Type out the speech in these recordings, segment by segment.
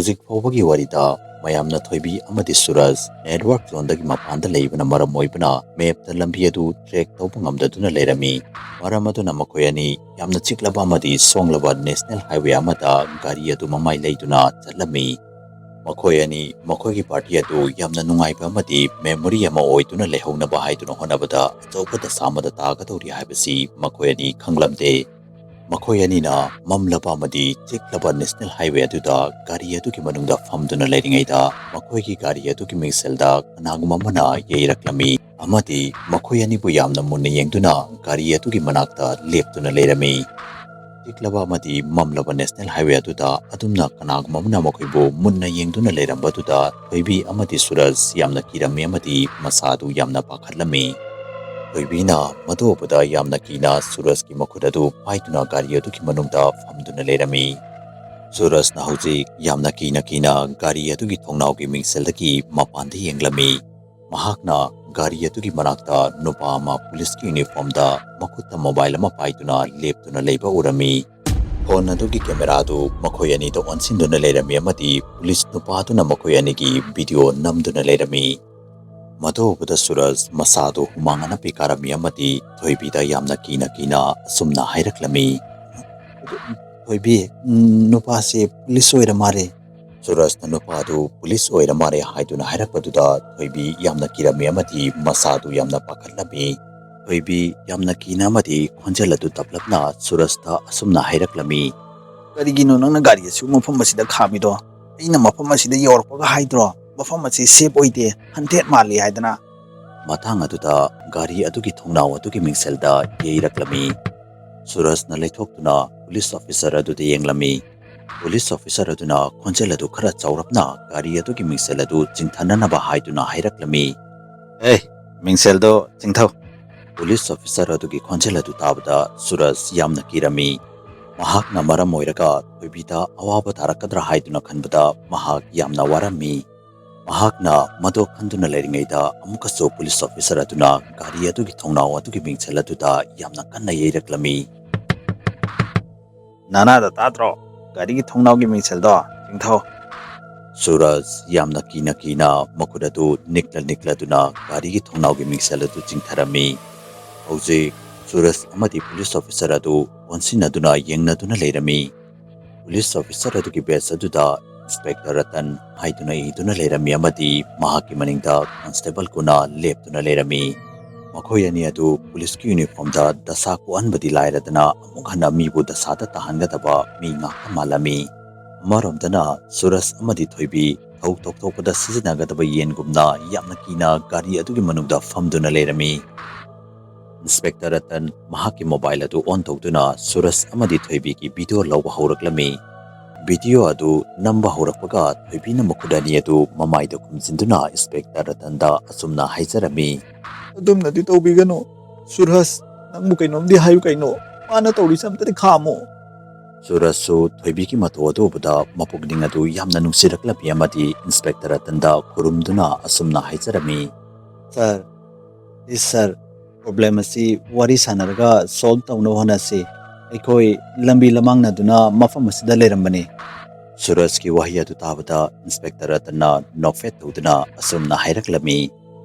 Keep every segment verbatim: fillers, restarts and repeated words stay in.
ꯍꯧꯖꯤꯛ ꯐꯥꯎꯕꯒꯤ ꯋꯥꯔꯤꯗ ꯃꯌꯥꯝꯅ ꯊꯣꯏꯕꯤ ꯑꯃꯗꯤ ꯁꯨꯔꯖ network zoneꯗꯒꯤ ꯃꯄꯥꯟꯗ ꯂꯩꯕꯅ ꯃꯔꯝ ꯑꯣꯏꯕꯅ mapꯇ ꯂꯝꯕꯤ ꯑꯗꯨ track ꯇꯧꯕ ꯉꯝꯗꯗꯨꯅ ꯂꯩꯔꯝꯃꯤ꯫ ꯃꯔꯝ ꯑꯗꯨꯅ ꯃꯈꯣꯏ ꯑꯅꯤ ꯌꯥꯝꯅ ꯆꯤꯛꯂꯕ ꯑꯃꯗꯤ ꯁꯣꯡꯂꯕ national highway ꯑꯃꯗ ꯒꯥꯔꯤ ꯑꯗꯨ ꯃꯃꯥꯏ ꯂꯩꯗꯨꯅ ꯆꯠꯂꯝꯃꯤ꯫ ꯃꯈꯣꯏ ꯑꯅꯤ ꯃꯈꯣꯏꯒꯤ party ꯑꯗꯨ ꯌꯥꯝꯅ ꯅꯨꯡꯉꯥꯏꯕ ꯑꯃꯗꯤ memory ꯑꯃ ꯑꯣꯏꯗꯨꯅ ꯂꯩꯍꯧꯅꯕ ꯍꯥꯏꯗꯨꯅ ꯍꯣꯠꯅꯕꯗ ꯑꯆꯧꯕ ꯗꯁꯥ ꯑꯃꯗ ꯇꯥꯒꯗꯧꯔꯤ ꯍꯥꯏꯕꯁꯤ ꯃꯈꯣꯏ ꯑꯅꯤ ꯈꯪꯂꯝꯗꯦ꯫ ꯃꯈꯣꯏ ꯑꯅꯤꯅ ꯃꯝꯂꯕ ꯑꯃꯗꯤ ꯆꯤꯛꯂꯕ national highway ꯑꯗꯨꯗ ꯒꯥꯔꯤ ꯑꯗꯨꯒꯤ ꯃꯅꯨꯡꯗ ꯐꯝꯗꯨꯅ ꯂꯩꯔꯤꯉꯩꯗ ꯃꯈꯣꯏꯒꯤ ꯒꯥꯔꯤ ꯑꯗꯨꯒꯤ ꯃꯤꯡꯁꯦꯜꯗ ꯀꯅꯥꯒꯨꯝꯕ ꯑꯃꯅ ꯌꯩꯔꯛꯂꯝꯃꯤ ꯑꯃꯗꯤ ꯃꯈꯣꯏ ꯑꯅꯤꯕꯨ ꯌꯥꯝꯅ ꯃꯨꯟꯅ ꯌꯦꯡꯗꯨꯅ ꯒꯥꯔꯤ ꯑꯗꯨꯒꯤ ꯃꯅꯥꯛꯇ ꯂꯦꯞꯇꯨꯅ ꯂꯩꯔꯝꯃꯤ꯫ ꯆꯤꯛꯂꯕ ꯑꯃꯗꯤ ꯃꯝꯂꯕ national highway ꯑꯗꯨꯗ ꯑꯗꯨꯝꯅ ꯀꯅꯥꯒꯨꯝꯕ ꯑꯃꯅ ꯃꯈꯣꯏꯕꯨ ꯃꯨꯟꯅ ꯌꯦꯡꯗꯨꯅ ꯂꯩꯔꯝꯕ ꯑꯗꯨꯗ ꯊꯣꯏꯕꯤ ꯑꯃꯗꯤ ꯁꯨꯔꯖ ꯌꯥꯝꯅ ꯀꯤꯔꯝꯃꯤ ꯑꯃꯗꯤ ꯃꯁꯥ ꯑꯗꯨ ꯌꯥꯝꯅ ꯄꯥꯈꯠꯂꯝꯃꯤ꯫ ꯊꯣꯏꯕꯤꯅ ꯃꯗꯨ ꯎꯕꯗ ꯌꯥꯝꯅ ꯀꯤꯅ ꯁꯨꯔꯖꯀꯤ ꯃꯈꯨꯠ ꯑꯗꯨ ꯄꯥꯏꯗꯨꯅ ꯒꯥꯔꯤ ꯑꯗꯨꯒꯤ ꯃꯅꯨꯡꯗ ꯐꯝꯗꯨꯅ ꯂꯩꯔꯝꯃꯤ꯫ ꯁꯨꯔꯖꯅ ꯍꯧꯖꯤꯛ ꯌꯥꯝꯅ ꯀꯤꯅ ꯀꯤꯅ ꯒꯥꯔꯤ ꯑꯗꯨꯒꯤ ꯊꯣꯡꯅꯥꯎꯒꯤ ꯃꯤꯡꯁꯦꯜꯗꯒꯤ ꯃꯄꯥꯟꯗ ꯌꯦꯡꯂꯝꯃꯤ꯫ ꯃꯍꯥꯛꯅ ꯒꯥꯔꯤ ꯑꯗꯨꯒꯤ ꯃꯅꯥꯛꯇ ꯅꯨꯄꯥ ꯑꯃ ꯄꯨꯂꯤꯁꯀꯤ ꯌꯨꯅꯤꯐꯣꯔꯝꯗ ꯃꯈꯨꯠꯇ ꯃꯣꯕꯥꯏꯜ ꯑꯃ ꯄꯥꯏꯗꯨꯅ ꯂꯦꯞꯇꯨꯅ ꯂꯩꯕ ꯎꯔꯝꯃꯤ꯫ ꯐꯣꯟ ꯑꯗꯨꯒꯤ ꯀꯦꯃꯦꯔꯥ ꯑꯗꯨ ꯃꯈꯣꯏ ꯑꯅꯤꯗ ꯑꯣꯟꯁꯤꯟꯗꯨꯅ ꯂꯩꯔꯝꯃꯤ ꯑꯃꯗꯤ ꯄꯨꯂꯤꯁ ꯅꯨꯄꯥ ꯑꯗꯨꯅ ꯃꯈꯣꯏ ꯑꯅꯤꯒꯤ ꯚꯤꯗꯤꯑꯣ ꯅꯝꯗꯨꯅ ꯂꯩꯔꯝꯃꯤ꯫ ꯃꯗꯨ ꯎꯕꯗ ꯁꯨꯔꯖ ꯃꯁꯥꯗꯨ ꯍꯨꯃꯥꯡ ꯑꯅꯞꯄꯤ ꯀꯥꯔꯝꯃꯤ ꯑꯃꯗꯤ ꯊꯣꯏꯕꯤꯗ ꯌꯥꯝꯅ ꯀꯤꯅ ꯀꯤꯅ ꯑꯁꯨꯝꯅ ꯍꯥꯏꯔꯛꯂꯝꯃꯤ꯫ ꯊꯣꯏꯕꯤ, ꯎꯝ, ꯅꯨꯄꯥꯁꯤ ꯄꯨꯂꯤꯁ ꯑꯣꯏꯔ ꯃꯥꯜꯂꯦ꯫ ꯁꯨꯔꯖꯅ ꯅꯨꯄꯥꯗꯨ ꯄꯨꯂꯤꯁ ꯑꯣꯏꯔ ꯃꯥꯜꯂꯦ ꯍꯥꯏꯗꯨꯅ ꯍꯥꯏꯔꯛꯄꯗꯨꯗ ꯊꯣꯏꯕꯤ ꯌꯥꯝꯅ ꯀꯤꯔꯝꯃꯤ ꯑꯃꯗꯤ ꯃꯁꯥꯗꯨ ꯌꯥꯝꯅ ꯄꯥꯈꯠꯂꯝꯃꯤ꯫ ꯊꯣꯏꯕꯤ ꯌꯥꯝꯅ ꯀꯤꯅ ꯑꯃꯗꯤ ꯈꯣꯟꯖꯦꯜ ꯑꯗꯨ ꯇꯞꯂꯞꯅ ꯁꯨꯔꯖꯇ ꯑꯁꯨꯝꯅ ꯍꯥꯏꯔꯛꯂꯝꯃꯤ꯫ "ꯀꯔꯤꯒꯤꯅꯣ ꯅꯪꯅ ꯒꯥꯔꯤ ꯑꯁꯤ ꯃꯐꯝ ꯑꯁꯤꯗ ꯈꯥꯝꯃꯤꯗꯣ? ꯑꯩꯅ ꯃꯐꯝ ꯑꯁꯤꯗ ꯌꯧꯔꯛꯄꯒ ꯍꯥꯏꯗ꯭ꯔꯣ, ꯃꯐꯝ ꯑꯁꯤ safe ꯑꯣꯏꯗꯦ, ꯍꯟꯇꯦꯠ ꯃꯥꯜꯂꯤ ꯍꯥꯏꯗꯅ?" ꯃꯇꯥꯡ ꯑꯗꯨꯗ ꯒꯥꯔꯤ ꯑꯗꯨꯒꯤ ꯊꯣꯡꯅꯥꯎ ꯑꯗꯨꯒꯤ ꯃꯤꯡꯁꯦꯜꯗ ꯌꯩꯔꯛꯂꯝꯃꯤ꯫ ꯁꯨꯔꯖꯅ ꯂꯩꯊꯣꯛꯇꯨꯅ ꯄꯨꯂꯤꯁ ꯑꯣꯐꯤꯁꯔ ꯑꯗꯨꯗ ꯌꯦꯡꯂꯝꯃꯤ꯫ ꯄꯨꯂꯤꯁ ꯑꯣꯐꯤꯁꯔ ꯑꯗꯨꯅ ꯈꯣꯟꯖꯦꯜ ꯑꯗꯨ ꯈꯔ ꯆꯥꯎꯔꯞꯅ ꯒꯥꯔꯤ ꯑꯗꯨꯒꯤ ꯃꯤꯡꯁꯦꯜ ꯑꯗꯨ ꯆꯤꯡꯊꯅꯅꯕ ꯍꯥꯏꯗꯨꯅ ꯍꯥꯏꯔꯛꯂꯝꯃꯤ꯫ "ꯑꯦ, ꯃꯤꯡꯁꯦꯜꯗꯣ ꯆꯤꯡꯊꯧ!" ꯄꯨꯂꯤꯁ ꯑꯣꯐꯤꯁꯔ ꯑꯗꯨꯒꯤ ꯈꯣꯟꯖꯦꯜ ꯑꯗꯨ ꯇꯥꯕꯗ ꯁꯨꯔꯖ ꯌꯥꯝꯅ ꯀꯤꯔꯝꯃꯤ꯫ ꯃꯍꯥꯛꯅ ꯃꯔꯝ ꯑꯣꯏꯔꯒ ꯊꯣꯏꯕꯤꯗ ꯑꯋꯥꯕ ꯇꯥꯔꯛꯀꯗ꯭ꯔꯥ ꯍꯥꯏꯗꯨꯅ ꯈꯟꯕꯗ ꯃꯍꯥꯛ ꯌꯥꯝꯅ ꯋꯥꯔꯝꯃꯤ꯫ ꯃꯍꯥꯛꯅ ꯃꯗꯨ ꯈꯟꯗꯨꯅ ꯂꯩꯔꯤꯉꯩꯗ ꯑꯃꯨꯛꯀꯁꯨ ꯄꯨꯂꯤꯁ ꯑꯣꯐꯤꯁꯔ ꯑꯗꯨꯅ ꯒꯥꯔꯤ ꯑꯗꯨꯒꯤ ꯊꯣꯡꯅꯥꯎ ꯑꯗꯨꯒꯤ ꯃꯤꯡꯁꯦꯜ ꯑꯗꯨꯗ ꯌꯥꯝꯅ ꯀꯟꯅ ꯌꯩꯔꯛꯂꯝꯃꯤ꯫ "ꯅꯅꯥꯗ ꯇꯥꯗ꯭ꯔꯣ? ꯒꯥꯔꯤꯒꯤ ꯊꯣꯡꯅꯥꯎꯒꯤ ꯃꯤꯡꯁꯦꯜꯗꯣ ꯆꯤꯡꯊꯧ!" ꯁꯨꯔꯖ ꯌꯥꯝꯅ ꯀꯤꯅ ꯀꯤꯅ ꯃꯈꯨꯠ ꯑꯗꯨ ꯅꯤꯛꯂ ꯅꯤꯛꯂꯗꯨꯅ ꯒꯥꯔꯤꯒꯤ ꯊꯣꯡꯅꯥꯎꯒꯤ ꯃꯤꯡꯁꯦꯜ ꯑꯗꯨ ꯆꯤꯡꯊꯔꯝꯃꯤ꯫ ꯍꯧꯖꯤꯛ ꯁꯨꯔꯖ ꯑꯃꯗꯤ ꯄꯨꯂꯤꯁ ꯑꯣꯐꯤꯁꯔ ꯑꯗꯨ ꯑꯣꯟꯁꯤꯟꯅꯗꯨꯅ ꯌꯦꯡꯅꯗꯨꯅ ꯂꯩꯔꯝꯃꯤ꯫ ꯄꯨꯂꯤꯁ ꯑꯣꯐꯤꯁꯔ ꯑꯗꯨꯒꯤ ꯕꯦꯖ ꯑꯗꯨꯗ ꯏꯟꯁꯄꯦꯛꯇꯔ ꯔꯇꯟ ꯍꯥꯏꯗꯨꯅ ꯏꯗꯨꯅ ꯂꯩꯔꯝꯃꯤ ꯑꯃꯗꯤ ꯃꯍꯥꯛꯀꯤ ꯃꯅꯤꯡꯗ ꯀꯣꯟꯁꯇꯦꯕꯜ ꯀꯨꯅꯥ ꯂꯦꯞꯇꯨꯅ ꯂꯩꯔꯝꯃꯤ꯫ ꯃꯈꯣꯏ ꯑꯅꯤ ꯑꯗꯨ ꯄꯨꯂꯤꯁꯀꯤ ꯌꯨꯅꯤꯐꯣꯔꯝꯗ ꯗꯁꯥ ꯀꯣꯛꯍꯟꯕꯗꯤ ꯂꯥꯏꯔꯗꯅ ꯑꯃꯨꯛ ꯍꯟꯅ ꯃꯤꯕꯨ ꯗꯁꯥꯗ ꯇꯥꯍꯟꯒꯗꯕ ꯃꯤ ꯉꯥꯛꯇ ꯃꯥꯜꯂꯝꯃꯤ꯫ ꯑꯃꯔꯣꯝꯗꯅ ꯁꯨꯔꯖ ꯑꯃꯗꯤ ꯊꯣꯏꯕꯤ ꯊꯧ ꯇꯧꯊꯣꯛꯄꯗ ꯁꯤꯖꯤꯟꯅꯒꯗꯕ ꯌꯦꯟꯒꯨꯝꯅ ꯌꯥꯝꯅ ꯀꯤꯅ ꯒꯥꯔꯤ ꯑꯗꯨꯒꯤ ꯃꯅꯨꯡꯗ ꯐꯝꯗꯨꯅ ꯂꯩꯔꯝꯃꯤ꯫ ꯏꯟꯁꯄꯦꯛꯇꯔ ꯔꯇꯟ ꯃꯍꯥꯛꯀꯤ ꯃꯣꯕꯥꯏꯜ ꯑꯗꯨ ꯑꯣꯟ ꯇꯧꯗꯨꯅ ꯁꯨꯔꯖ ꯑꯃꯗꯤ ꯊꯣꯏꯕꯤꯒꯤ ꯚꯤꯗꯤꯑꯣ ꯂꯧꯕ ꯍꯧꯔꯛꯂꯝꯃꯤ꯫ ꯚꯤꯗꯤꯑꯣ ꯑꯗꯨ ꯅꯝꯕ ꯍꯧꯔꯛꯄꯒ ꯊꯣꯏꯕꯤꯅ ꯃꯈꯨꯠ ꯑꯅꯤ ꯑꯗꯨ ꯃꯃꯥꯏꯗ ꯈꯨꯝꯖꯤꯟꯗꯨꯅ ꯏꯟꯁꯄꯦꯛꯇꯔ ꯔꯇꯟꯗ ꯑꯁꯨꯝꯅ ꯍꯥꯏꯖꯔꯝꯃꯤ꯫ "ꯑꯗꯨꯝꯅꯗꯤ ꯇꯧꯕꯤꯒꯅꯨ꯫ ꯁꯨꯔꯖ, ꯅꯪꯕꯨ ꯀꯩꯅꯣꯝꯗꯤ ꯍꯥꯏꯌꯨ ꯀꯩꯅꯣ꯫ ꯃꯥꯅ ꯇꯧꯔꯤꯁꯦ ꯑꯝꯇꯗꯤ ꯈꯥꯝꯃꯨ꯫" ꯁꯨꯔꯖꯁꯨ ꯊꯣꯏꯕꯤꯒꯤ ꯃꯇꯧ ꯑꯗꯨ ꯎꯕꯗ ꯃꯄꯨꯛꯅꯤꯡ ꯑꯗꯨ ꯌꯥꯝꯅ ꯅꯨꯡꯁꯤꯔꯛꯂꯝꯃꯤ ꯑꯃꯗꯤ ꯏꯟꯁꯄꯦꯛꯇꯔ ꯔꯇꯟꯗ ꯈꯨꯔꯨꯝꯗꯨꯅ ꯑꯁꯨꯝꯅ ꯍꯥꯏꯖꯔꯝꯃꯤ꯫ "ꯁꯥꯔ, ꯄ꯭ꯂꯤꯖ ꯁꯥꯔ, ꯄ꯭ꯔꯣꯕ꯭ꯂꯦꯝ ꯑꯁꯤ ꯋꯥꯔꯤ ꯁꯥꯟꯅꯔꯒ ꯁꯣꯜꯕ ꯇꯧꯅꯕ ꯍꯣꯠꯅꯁꯤ꯫ ꯑꯩꯈꯣꯏ ꯂꯝꯕꯤ ꯂꯃꯥꯡꯅꯗꯨꯅ ꯃꯐꯝ ꯑꯁꯤꯗ ꯂꯩꯔꯝꯕꯅꯤ꯫" ꯁꯨꯔꯖꯀꯤ ꯋꯥꯍꯩ ꯑꯗꯨ ꯇꯥꯕꯗ ꯏꯟꯁꯄꯦꯛꯇꯔ ꯔꯇꯟꯅ ꯅꯣꯛꯐꯦꯠ ꯇꯧꯗꯨꯅ ꯑꯁꯨꯝꯅ ꯍꯥꯏꯔꯛꯂꯝꯃꯤ꯫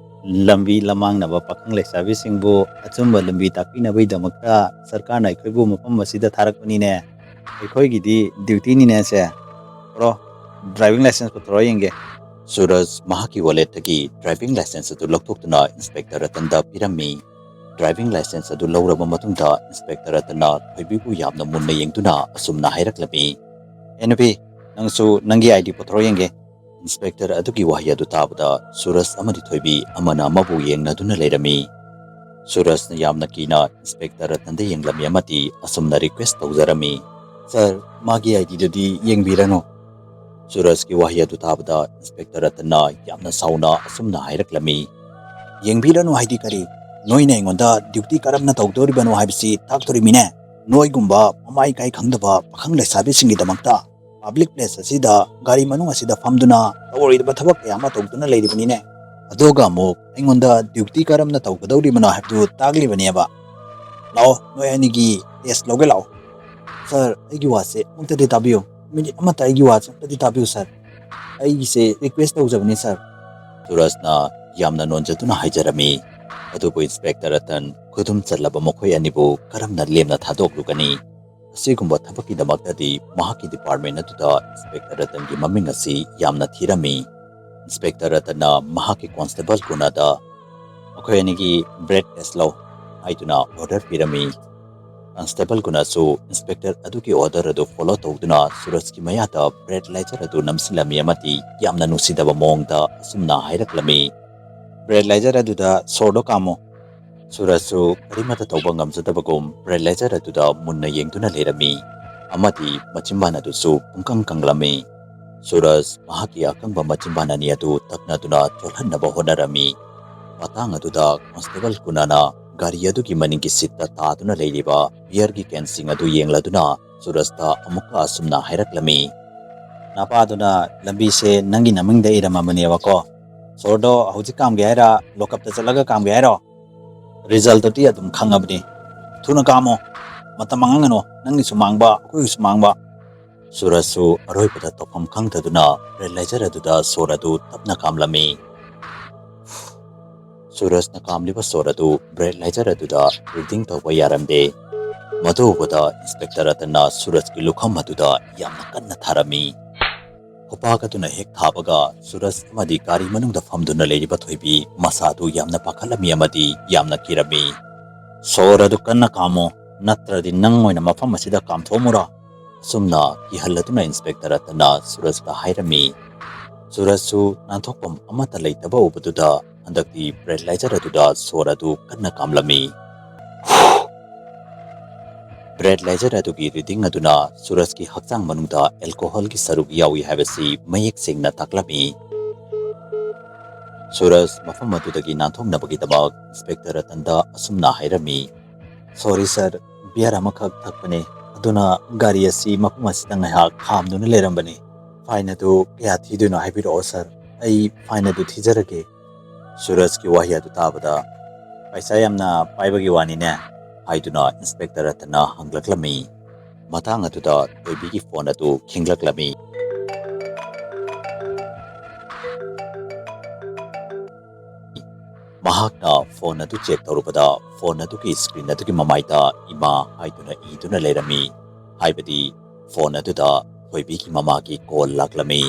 "ꯂꯝꯕꯤ ꯂꯃꯥꯡꯅꯕ ꯄꯥꯈꯪ ꯂꯩꯁꯥꯕꯤꯁꯤꯡꯕꯨ ꯑꯆꯨꯝꯕ ꯂꯝꯕꯤ ꯇꯥꯛꯄꯤꯅꯕꯒꯤꯗꯃꯛꯇ ꯁꯔꯀꯥꯔꯅ ꯑꯩꯈꯣꯏꯕꯨ ꯃꯐꯝ ꯑꯁꯤꯗ ꯊꯥꯔꯛꯄꯅꯤꯅꯦ꯫ ꯑꯩꯈꯣꯏꯒꯤꯗꯤ ꯗ꯭ꯌꯨꯇꯤꯅꯤꯅꯦ ꯁꯦ꯫ ꯄꯨꯔꯣ, ꯗ꯭ꯔꯥꯏꯚꯤꯡ ꯂꯥꯏꯁꯦꯟꯁ ꯄꯨꯊꯣꯔꯛꯑꯣ ꯌꯦꯡꯒꯦ꯫" ꯁꯨꯔꯖ ꯃꯍꯥꯛꯀꯤ ꯋꯥꯂꯦꯠꯇꯒꯤ ꯗ꯭ꯔꯥꯏꯚꯤꯡ ꯂꯥꯏꯁꯦꯟꯁ ꯑꯗꯨ ꯂꯧꯊꯣꯛꯇꯨꯅ ꯏꯟꯁꯄꯦꯛꯇꯔ ꯔꯇꯟꯗ ꯄꯤꯔꯝꯃꯤ꯫ ꯗ꯭ꯔꯥꯏꯚꯤꯡ ꯂꯥꯏꯁꯦꯟꯁ ꯑꯗꯨ ꯂꯧꯔꯕ ꯃꯇꯨꯡꯗ ꯏꯟꯁꯄꯦꯛꯇꯔ ꯔꯇꯟꯅ ꯊꯣꯏꯕꯤꯕꯨ ꯌꯥꯝꯅ ꯃꯨꯟꯅ ꯌꯦꯡꯗꯨꯅ ꯑꯁꯨꯝꯅ ꯍꯥꯏꯔꯛꯂꯝꯃꯤ꯫ "ꯑꯦ ꯅꯨꯄꯤ, ꯅꯪꯁꯨ ꯅꯪꯒꯤ ID ꯄꯨꯊꯣꯔꯛꯑꯣ ꯌꯦꯡꯒꯦ꯫" ꯏꯟꯁꯄꯦꯛꯇꯔ ꯑꯗꯨꯒꯤ ꯋꯥꯍꯩ ꯑꯗꯨ ꯇꯥꯕꯗ ꯁꯨꯔꯖ ꯑꯃꯗꯤ ꯊꯣꯏꯕꯤ ꯑꯃꯅ ꯑꯃꯕꯨ ꯌꯦꯡꯅꯗꯨꯅ ꯂꯩꯔꯝꯃꯤ꯫ ꯁꯨꯔꯖꯅ ꯌꯥꯝꯅ ꯀꯤꯅ ꯏꯟꯁꯄꯦꯛꯇꯔ ꯔꯇꯟꯗ ꯌꯦꯡꯂꯝꯃꯤ ꯑꯃꯗꯤ ꯑꯁꯨꯝꯅ ꯔꯤꯀ꯭ꯋꯦꯁ ꯇꯧꯖꯔꯝꯃꯤ꯫ "ꯁꯥꯔ, ꯃꯥꯒꯤ IDꯗꯨꯗꯤ ꯌꯦꯡꯕꯤꯔꯅꯨ꯫" ꯁꯨꯔꯖꯀꯤ ꯋꯥꯍꯩ ꯑꯗꯨ ꯇꯥꯕꯗ ꯏꯟꯁꯄꯦꯛꯇꯔ ꯔꯇꯟꯅ ꯌꯥꯝꯅ ꯁꯥꯎꯅ ꯑꯁꯨꯝꯅ ꯍꯥꯏꯔꯛꯂꯝꯃꯤ꯫ "ꯌꯦꯡꯕꯤꯔꯅꯨ ꯍꯥꯏꯗꯤ ꯀꯔꯤ? ꯅꯣꯏꯅ ꯑꯩꯉꯣꯟꯗ ꯗ꯭ꯌꯨꯇꯤ ꯀꯔꯝꯅ ꯇꯧꯗꯧꯔꯤꯕꯅꯣ ꯍꯥꯏꯕꯁꯤ ꯇꯥꯛꯇꯣꯔꯤꯃꯤꯅꯦ꯫ ꯅꯣꯏꯒꯨꯝꯕ ꯃꯃꯥ ꯏꯀꯥꯏ ꯈꯪꯗꯕ ꯄꯥꯈꯪ ꯂꯩꯁꯥꯕꯤꯁꯤꯡꯒꯤꯗꯃꯛꯇ ꯄꯕ꯭ꯂꯤꯛ ꯄ꯭ꯂꯦꯁ ꯑꯁꯤꯗ ꯒꯥꯔꯤ ꯃꯅꯨꯡ ꯑꯁꯤꯗ ꯐꯝꯗꯨꯅ ꯇꯧꯔꯣꯏꯗꯕ ꯊꯕꯛ ꯀꯌꯥ ꯑꯃ ꯇꯧꯗꯨꯅ ꯂꯩꯔꯤꯕꯅꯤꯅꯦ꯫ ꯑꯗꯨꯒ ꯑꯃꯨꯛ ꯑꯩꯉꯣꯟꯗ ꯗ꯭ꯌꯨꯇꯤ ꯀꯔꯝꯅ ꯇꯧꯒꯗꯧꯔꯤꯕꯅꯣ ꯍꯥꯏꯕꯗꯨ ꯇꯥꯛꯂꯤꯕꯅꯦꯕ꯫ ꯂꯥꯛꯑꯣ, ꯅꯣꯏ ꯑꯅꯤꯒꯤ ꯇꯦꯁ ꯂꯧꯒꯦ ꯂꯥꯛꯑꯣ꯫" "ꯁꯥꯔ, ꯑꯩꯒꯤ ꯋꯥꯁꯦ ꯑꯃꯨꯛꯇꯗꯤ ꯇꯥꯕꯤꯌꯨ꯫ ꯃꯤꯅꯤꯠ ꯑꯃꯇ ꯑꯩꯒꯤ ꯋꯥꯁꯦ ꯑꯃꯨꯛꯇꯗꯤ ꯇꯥꯕꯤꯌꯨ ꯁꯥꯔ꯫ ꯑꯩꯒꯤꯁꯦ ꯔꯤꯀ꯭ꯋꯦꯁ ꯇꯧꯖꯕꯅꯤ ꯁꯥꯔ꯫ ꯁꯨꯔꯖꯅ ꯌꯥꯝꯅ ꯅꯣꯟꯖꯗꯨꯅ ꯍꯥꯏꯖꯔꯝꯃꯤ꯫ ꯑꯗꯨꯕꯨ ꯏꯟꯁꯄꯦꯛꯇꯔ ꯔꯇꯟ ꯈꯨꯗꯨꯝ ꯆꯜꯂꯕ ꯃꯈꯣꯏ ꯑꯅꯤꯕꯨ ꯀꯔꯝꯅ ꯂꯦꯝꯅ ꯊꯥꯗꯣꯛꯂꯨꯒꯅꯤ? ꯑꯁꯤꯒꯨꯝꯕ ꯊꯕꯛꯀꯤꯗꯃꯛꯇꯗꯤ ꯃꯍꯥꯛꯀꯤ ꯗꯤꯄꯥꯔꯠꯃꯦꯟ ꯑꯗꯨꯗ ꯏꯟꯁꯄꯦꯛꯇꯔ ꯔꯇꯟꯒꯤ ꯃꯃꯤꯡ ꯑꯁꯤ ꯌꯥꯝꯅ ꯊꯤꯔꯝꯃꯤ꯫ ꯏꯟꯁꯄꯦꯛꯇꯔ ꯔꯇꯟꯅ ꯃꯍꯥꯛꯀꯤ ꯀꯣꯟꯁꯇꯦꯕꯜ ꯀꯨꯅꯥꯗ, "ꯃꯈꯣꯏ ꯑꯅꯤꯒꯤ ꯕ꯭ꯔꯦꯠ ꯇꯦꯁ ꯂꯧ" ꯍꯥꯏꯗꯨꯅ ꯑꯣꯔꯗꯔ ꯄꯤꯔꯝꯃꯤ꯫ ꯀꯟꯁꯇꯦꯕꯜ ꯀꯨꯅꯥꯁꯨ ꯏꯟꯁꯄꯦꯛꯇꯔ ꯑꯗꯨꯒꯤ ꯑꯣꯔꯗꯔ ꯑꯗꯨ ꯐꯣꯂꯣ ꯇꯧꯗꯨꯅ ꯁꯨꯔꯖꯀꯤ ꯃꯌꯥꯗ ꯕ꯭ꯔꯦꯠ ꯂꯥꯏꯖꯔ ꯑꯗꯨ ꯅꯝꯁꯤꯜꯂꯝꯃꯤ ꯑꯃꯗꯤ ꯌꯥꯝꯅ ꯅꯨꯡꯁꯤꯗꯕ ꯃꯑꯣꯡꯗ ꯑꯁꯨꯝꯅ ꯍꯥꯏꯔꯛꯂꯝꯃꯤ, "ꯕ꯭ꯔꯦꯠ ꯂꯥꯏꯖꯔ ꯑꯗꯨꯗ ꯁꯣꯔꯗꯣ ꯀꯥꯝꯃꯨ"꯫ ꯁꯨꯔꯖꯁꯨ ꯀꯔꯤꯃꯠꯇ ꯇꯧꯕ ꯉꯝꯖꯗꯕꯒꯨꯝ ꯕ꯭ꯔꯦꯠ ꯂꯥꯏꯖꯔ ꯑꯗꯨꯗ ꯃꯨꯟꯅ ꯌꯦꯡꯗꯨꯅ ꯂꯩꯔꯝꯃꯤ ꯑꯃꯗꯤ ꯃꯆꯤꯟꯕꯥꯟ ꯑꯗꯨꯁꯨ ꯄꯨꯡꯀꯪ ꯀꯪꯂꯝꯃꯤ꯫ ꯁꯨꯔꯖ ꯃꯍꯥꯛꯀꯤ ꯑꯀꯪꯕ ꯃꯆꯤꯟꯕꯥꯟ ꯑꯅꯤ ꯑꯗꯨ ꯇꯛꯅꯗꯨꯅ ꯆꯣꯠꯍꯟꯅꯕ ꯍꯣꯠꯅꯔꯝꯃꯤ꯫ ꯃꯇꯥꯡ ꯑꯗꯨꯗ ꯀꯣꯟꯁꯇꯦꯕꯜ ꯀꯨꯅꯥꯅ ꯒꯥꯔꯤ ꯑꯗꯨꯒꯤ ꯃꯅꯤꯡꯒꯤ ꯁꯤꯠꯇ ꯇꯥꯗꯨꯅ ꯂꯩꯔꯤꯕ ꯕꯤꯌꯔꯒꯤ ꯀꯦꯟꯁꯤꯡ ꯑꯗꯨ ꯌꯦꯡꯂꯗꯨꯅ ꯁꯨꯔꯖꯇ ꯑꯃꯨꯛꯀ ꯑꯁꯨꯝꯅ ꯍꯥꯏꯔꯛꯂꯝꯃꯤ, "ꯅꯄꯥꯗꯨꯅ ꯂꯝꯕꯤꯁꯦ ꯅꯪꯒꯤ ꯅꯃꯤꯡꯗ ꯏꯔꯝꯃꯕꯅꯦꯕꯀꯣ꯫ ꯁꯣꯔꯗꯣ ꯍꯧꯖꯤꯛ ꯀꯥꯝꯒꯦ ꯍꯥꯏꯔ ꯂꯣꯀꯞꯇ ꯆꯠꯂꯒ ꯀꯥꯝꯒꯦ ꯍꯥꯏꯔꯣ? ꯔꯤꯖꯜꯇꯨꯗꯤ ꯑꯗꯨꯝ ꯈꯪꯉꯕꯅꯤ꯫ ꯊꯨꯅ ꯀꯥꯝꯃꯣ꯫ ꯃꯇꯝ ꯃꯥꯡꯍꯟꯒꯅꯨ꯫ ꯅꯪꯒꯤꯁꯨ ꯃꯥꯡꯕ, ꯑꯩꯈꯣꯏꯒꯤꯁꯨ ꯃꯥꯡꯕ"꯫ ꯁꯨꯔꯖꯁꯨ ꯑꯔꯣꯏꯕꯗ ꯇꯧꯐꯝ ꯈꯪꯗꯗꯨꯅ ꯕ꯭ꯔꯦꯠ ꯂꯥꯏꯖꯔ ꯑꯗꯨꯗ ꯁꯣꯔ ꯑꯗꯨ ꯇꯞꯅ ꯀꯥꯝꯂꯝꯃꯤ꯫ ꯁꯨꯔꯖꯅ ꯀꯥꯝꯂꯤꯕ ꯁꯣꯔ ꯑꯗꯨ ꯕ꯭ꯔꯦꯠ ꯂꯥꯏꯖꯔ ꯑꯗꯨꯗ ꯔꯤꯗꯤꯡ ꯇꯧꯕ ꯌꯥꯔꯝꯗꯦ꯫ ꯃꯗꯨ ꯎꯕꯗ ꯏꯟꯁꯄꯦꯛꯇꯔ ꯔꯇꯟꯅ ꯁꯨꯔꯖꯀꯤ ꯂꯨꯈꯝ ꯑꯗꯨꯗ ꯌꯥꯝꯅ ꯀꯟꯅ ꯊꯥꯔꯝꯃꯤ꯫ ꯈꯨꯄꯥꯛ ꯑꯗꯨꯅ ꯍꯦꯛ ꯊꯥꯕꯒ ꯁꯨꯔꯖ ꯑꯃꯗꯤ ꯒꯥꯔꯤ ꯃꯅꯨꯡꯗ ꯐꯝꯗꯨꯅ ꯂꯩꯔꯤꯕ ꯊꯣꯏꯕꯤ ꯃꯁꯥꯗꯨ ꯌꯥꯝꯅ ꯄꯥꯈꯠꯂꯝꯃꯤ ꯑꯃꯗꯤ ꯌꯥꯝꯅ ꯀꯤꯔꯝꯃꯤ꯫ "ꯁꯣꯔ ꯑꯗꯨ ꯀꯟꯅ ꯀꯥꯝꯃꯨ, ꯅꯠꯇ꯭ꯔꯗꯤ ꯅꯪ ꯑꯣꯏꯅ ꯃꯐꯝ ꯑꯁꯤꯗ ꯀꯥꯝꯊꯣꯛꯑꯝꯃꯨꯔꯣ?" ꯑꯁꯨꯝꯅ ꯀꯤꯍꯜꯂꯗꯨꯅ ꯏꯟꯁꯄꯦꯛꯇꯔ ꯔꯇꯟꯅ ꯁꯨꯔꯖꯇ ꯍꯥꯏꯔꯝꯃꯤ꯫ ꯁꯨꯔꯖꯁꯨ ꯅꯥꯟꯊꯣꯛꯐꯝ ꯑꯃꯠꯇ ꯂꯩꯇꯕ ꯎꯕꯗꯨꯗ ꯍꯟꯗꯛꯇꯤ ꯕ꯭ꯔꯦꯠ ꯂꯥꯏꯖꯔ ꯑꯗꯨꯗ ꯁꯣꯔ ꯑꯗꯨ ꯀꯟꯅ ꯀꯥꯝꯂꯝꯃꯤ꯫ ꯕ꯭ꯔꯦꯠ ꯂꯥꯏꯖꯔ ꯑꯗꯨꯒꯤ ꯔꯤꯗꯤꯡ ꯑꯗꯨꯅ ꯁꯨꯔꯖꯀꯤ ꯍꯛꯆꯥꯡ ꯃꯅꯨꯡꯗ ꯑꯦꯜꯀꯣꯍꯣꯜꯒꯤ ꯁꯔꯨꯛ ꯌꯥꯎꯏ ꯍꯥꯏꯕꯁꯤ ꯃꯌꯦꯛ ꯁꯦꯡꯅ ꯇꯥꯛꯂꯝꯃꯤ꯫ ꯁꯨꯔꯖ ꯃꯐꯝ ꯑꯗꯨꯗꯒꯤ ꯅꯥꯟꯊꯣꯛꯅꯕꯒꯤꯗꯃꯛ ꯏꯟꯁꯄꯦꯛꯇꯔ ꯔꯇꯟꯗ ꯑꯁꯨꯝꯅ ꯍꯥꯏꯔꯝꯃꯤ, "ꯁꯣꯔꯤ ꯁꯥꯔ, ꯕꯤꯌꯔ ꯑꯃꯈꯛ ꯊꯛꯄꯅꯦ, ꯑꯗꯨꯅ ꯒꯥꯔꯤ ꯑꯁꯤ ꯃꯐꯝ ꯑꯁꯤꯗ ꯉꯥꯏꯍꯥꯛ ꯈꯥꯝꯗꯨꯅ ꯂꯩꯔꯝꯕꯅꯤ꯫ ꯐꯥꯏꯟ ꯑꯗꯨ ꯀꯌꯥ ꯊꯤꯗꯣꯏꯅꯣ ꯍꯥꯏꯕꯤꯔꯛꯑꯣ ꯁꯥꯔ, ꯑꯩ ꯐꯥꯏꯟ ꯑꯗꯨ ꯊꯤꯖꯔꯒꯦ"꯫ ꯁꯨꯔꯖꯀꯤ ꯋꯥꯍꯩ ꯑꯗꯨ ꯇꯥꯕꯗ, "ꯄꯩꯁꯥ ꯌꯥꯝꯅ ꯄꯥꯏꯕꯒꯤ ꯋꯥꯅꯤꯅꯦ?" ꯍꯥꯏꯗꯨꯅ ꯏꯟꯁꯄꯦꯛꯇꯔ ꯔꯇꯟꯅ ꯍꯪꯂꯛꯂꯝꯃꯤ꯫ ꯃꯇꯥꯡ ꯑꯗꯨꯗ ꯊꯣꯏꯕꯤꯒꯤ ꯐꯣꯟ ꯑꯗꯨ ꯈꯤꯡꯂꯛꯂꯝꯃꯤ꯫ ꯃꯍꯥꯛꯅ ꯐꯣꯟ ꯑꯗꯨ ꯆꯦꯛ ꯇꯧꯔꯨꯕꯗ ꯐꯣꯟ ꯑꯗꯨꯒꯤ ꯁ꯭ꯀ꯭ꯔꯤꯟ ꯑꯗꯨꯒꯤ ꯃꯃꯥꯏꯗ "ꯏꯃꯥ" ꯍꯥꯏꯗꯨꯅ ꯏꯗꯨꯅ ꯂꯩꯔꯝꯃꯤ꯫ ꯍꯥꯏꯕꯗꯤ ꯐꯣꯟ ꯑꯗꯨꯗ ꯊꯣꯏꯕꯤꯒꯤ ꯃꯃꯥꯒꯤ ꯀꯣꯜ ꯂꯥꯛꯂꯝꯃꯤ꯫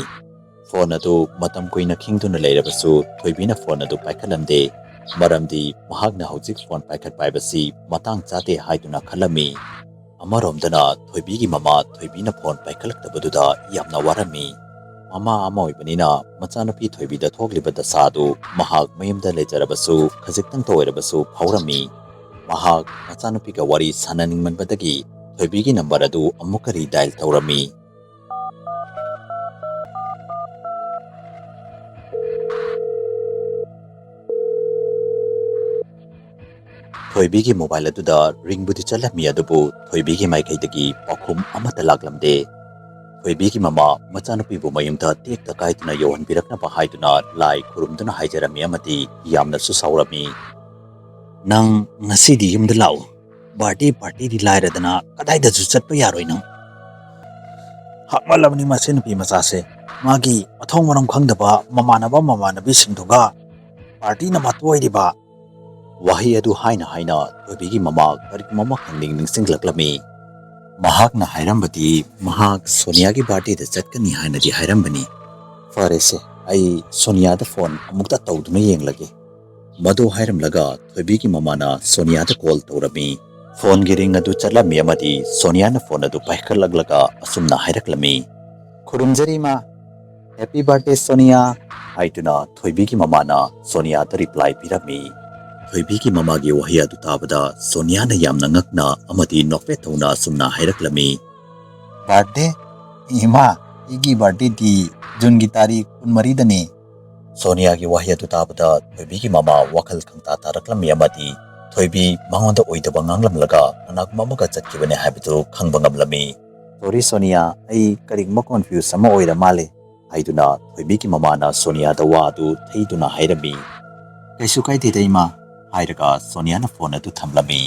ꯐꯣꯟ ꯑꯗꯨ ꯃꯇꯝ ꯀꯨꯏꯅ ꯈꯤꯡꯗꯨꯅ ꯂꯩꯔꯕꯁꯨ ꯊꯣꯏꯕꯤꯅ ꯐꯣꯟ ꯑꯗꯨ ꯄꯥꯏꯈꯠꯂꯝꯗꯦ꯫ ꯃꯔꯝꯗꯤ ꯃꯍꯥꯛꯅ ꯍꯧꯖꯤꯛ ꯐꯣꯟ ꯄꯥꯏꯈꯠꯄ ꯍꯥꯏꯕꯁꯤ ꯃꯇꯥꯡ ꯆꯥꯗꯦ ꯍꯥꯏꯗꯨꯅ ꯈꯜꯂꯝꯃꯤ꯫ ꯑꯃꯔꯣꯝꯗꯅ ꯊꯣꯏꯕꯤꯒꯤ ꯃꯃꯥ ꯊꯣꯏꯕꯤꯅ ꯐꯣꯟ ꯄꯥꯏꯈꯠꯂꯛꯇꯕꯗꯨꯗ ꯌꯥꯝꯅ ꯋꯥꯔꯝꯃꯤ꯫ ꯃꯃꯥ ꯑꯃ ꯑꯣꯏꯕꯅꯤꯅ ꯃꯆꯥꯅꯨꯄꯤ ꯊꯣꯏꯕꯤꯗ ꯊꯣꯛꯂꯤꯕ ꯗꯁꯥ ꯑꯗꯨ ꯃꯍꯥꯛ ꯃꯌꯨꯝꯗ ꯂꯩꯖꯔꯕꯁꯨ ꯈꯖꯤꯛꯇꯪꯇ ꯑꯣꯏꯔꯕꯁꯨ ꯐꯥꯎꯔꯝꯃꯤ꯫ ꯃꯍꯥꯛ ꯃꯆꯥꯅꯨꯄꯤꯒ ꯋꯥꯔꯤ ꯁꯥꯟꯅꯅꯤꯡꯃꯟꯕꯗꯒꯤ ꯊꯣꯏꯕꯤꯒꯤ ꯅꯝꯕꯔ ꯑꯗꯨ ꯑꯃꯨꯛꯀ ꯔꯤꯗꯥꯏꯜ ꯇꯧꯔꯝꯃꯤ꯫ ꯊꯣꯏꯕꯤꯒꯤ ꯃꯣꯕꯥꯏꯜ ꯑꯗꯨꯗ ꯔꯤꯡꯕꯨꯗꯤ ꯆꯠꯂꯝꯃꯤ, ꯑꯗꯨꯕꯨ ꯊꯣꯏꯕꯤꯒꯤ ꯃꯥꯏꯀꯩꯗꯒꯤ ꯄꯥꯎꯈꯨꯝ ꯑꯃꯠꯇ ꯂꯥꯛꯂꯝꯗꯦ꯫ ꯊꯣꯏꯕꯤꯒꯤ ꯃꯃꯥ ꯃꯆꯥꯅꯨꯄꯤꯕꯨ ꯃꯌꯨꯝꯗ ꯇꯦꯛꯇ ꯀꯥꯏꯗꯅ ꯌꯧꯍꯟꯕꯤꯔꯛꯅꯕ ꯍꯥꯏꯗꯨꯅ ꯂꯥꯏ ꯈꯨꯔꯨꯝꯗꯨꯅ ꯍꯥꯏꯖꯔꯝꯃꯤ ꯑꯃꯗꯤ ꯌꯥꯝꯅꯁꯨ ꯁꯥꯎꯔꯝꯃꯤ꯫ "ꯅꯪ ꯉꯁꯤꯗꯤ ꯌꯨꯝꯗ ꯂꯥꯛꯎ꯫ ꯕꯥꯔꯗꯦ ꯄꯥꯔꯇꯤꯗꯤ ꯂꯥꯏꯔꯗꯅ ꯀꯗꯥꯏꯗꯁꯨ ꯆꯠꯄ ꯌꯥꯔꯣꯏ ꯅꯪ꯫ ꯍꯥꯞꯃꯜꯂꯕꯅꯤ ꯃꯁꯤ ꯅꯨꯄꯤ ꯃꯆꯥꯁꯦ꯫ ꯃꯥꯒꯤ ꯃꯊꯣꯡ ꯃꯔꯝ ꯈꯪꯗꯕ ꯃꯃꯥꯟꯅꯕ ꯃꯃꯥꯟꯅꯕꯤꯁꯤꯡꯗꯨꯒ ꯄꯥꯔꯇꯤꯅ ꯃꯇꯣꯏꯔꯤꯕ꯫" ꯋꯥꯍꯩ ꯑꯗꯨ ꯍꯥꯏꯅ ꯍꯥꯏꯅ ꯊꯣꯏꯕꯤꯒꯤ ꯃꯃꯥ ꯀꯔꯤꯒꯨꯝꯕ ꯑꯃ ꯈꯪꯅꯤꯡ ꯅꯤꯡꯁꯤꯡꯂꯛꯂꯝꯃꯤ꯫ ꯃꯍꯥꯛꯅ ꯍꯥꯏꯔꯝꯕꯗꯤ ꯃꯍꯥꯛ ꯁꯣꯅꯤꯌꯥꯒꯤ ꯕꯥꯔꯗꯦꯗ ꯆꯠꯀꯅꯤ ꯍꯥꯏꯅꯗꯤ ꯍꯥꯏꯔꯝꯕꯅꯤ꯫ "ꯐꯔꯦꯁꯦ, ꯑꯩ ꯁꯣꯅꯤꯌꯥꯗ ꯐꯣꯟ ꯑꯃꯨꯛꯇ ꯇꯧꯗꯨꯅ ꯌꯦꯡꯂꯒꯦ꯫" ꯃꯗꯨ ꯍꯥꯏꯔꯝꯂꯒ ꯊꯣꯏꯕꯤꯒꯤ ꯃꯃꯥꯅ ꯁꯣꯅꯤꯌꯥꯗ ꯀꯣꯜ ꯇꯧꯔꯝꯃꯤ꯫ ꯐꯣꯟꯒꯤ ꯔꯤꯡ ꯑꯗꯨ ꯆꯠꯂꯝꯃꯤ ꯑꯃꯗꯤ ꯁꯣꯅꯤꯌꯥꯅ ꯐꯣꯟ ꯑꯗꯨ ꯄꯥꯏꯈꯠꯂꯛꯂꯒ ꯑꯁꯨꯝꯅ ꯍꯥꯏꯔꯛꯂꯝꯃꯤ꯫ "ꯈꯨꯔꯨꯝꯖꯔꯤ ꯏꯃꯥ꯫ Happy birthday ꯁꯣꯅꯤꯌꯥ," ꯍꯥꯏꯗꯨꯅ ꯊꯣꯏꯕꯤꯒꯤ ꯃꯃꯥꯅ ꯁꯣꯅꯤꯌꯥꯗ ꯔꯤꯄ꯭ꯂꯥꯏ ꯄꯤꯔꯝꯃꯤ꯫ ꯊꯣꯏꯕꯤꯒꯤ ꯃꯃꯥꯒꯤ ꯋꯥꯍꯩ ꯑꯗꯨ ꯇꯥꯕꯗ ꯁꯣꯅꯤꯌꯥꯅ ꯌꯥꯝꯅ ꯉꯛꯅ ꯑꯃꯗꯤ ꯅꯣꯛꯐꯦꯠ ꯇꯧꯅ ꯑꯁꯨꯝꯅ ꯍꯥꯏꯔꯛꯂꯝꯃꯤ꯫ "ꯕꯥꯔꯗꯦ? ꯏꯃꯥ, ꯑꯩꯒꯤ ꯕꯥꯔꯗꯦꯗꯤ ꯖꯨꯟꯒꯤ ꯇꯥꯔꯤꯛ ꯀꯨꯟꯃꯔꯤꯗꯅꯤ꯫" ꯁꯣꯅꯤꯌꯥꯒꯤ ꯋꯥꯍꯩ ꯑꯗꯨ ꯇꯥꯕꯗ ꯊꯣꯏꯕꯤꯒꯤ ꯃꯃꯥ ꯋꯥꯈꯜ ꯈꯪꯇꯥ ꯇꯥꯔꯛꯂꯝꯃꯤ ꯑꯃꯗꯤ ꯊꯣꯏꯕꯤ ꯃꯉꯣꯟꯗ ꯑꯣꯏꯗꯕ ꯉꯥꯡꯂꯝꯂꯒ ꯀꯅꯥꯒꯨꯝꯕ ꯑꯃꯒ ꯆꯠꯈꯤꯕꯅꯤ ꯍꯥꯏꯕꯗꯨ ꯈꯪꯕ ꯉꯝꯂꯝꯃꯤ꯫ "ꯁꯣꯔꯤ ꯁꯣꯅꯤꯌꯥ, ꯑꯩ ꯀꯔꯤꯒꯨꯝꯕ ꯀꯣꯟꯐ꯭ꯌꯨꯁ ꯑꯃ ꯑꯣꯏꯔ ꯃꯥꯜꯂꯦ," ꯍꯥꯏꯗꯨꯅ ꯊꯣꯏꯕꯤꯒꯤ ꯃꯃꯥꯅ ꯁꯣꯅꯤꯌꯥꯗ ꯋꯥ ꯑꯗꯨ ꯊꯩꯗꯨꯅ ꯍꯥꯏꯔꯝꯃꯤ꯫ "ꯀꯩꯁꯨ ꯀꯥꯏꯗꯦꯗ ꯏꯃꯥ," ꯍꯥꯏꯔꯒ ꯁꯣꯅꯤꯌꯥꯅ ꯐꯣꯟ ꯑꯗꯨ ꯊꯝꯂꯝꯃꯤ꯫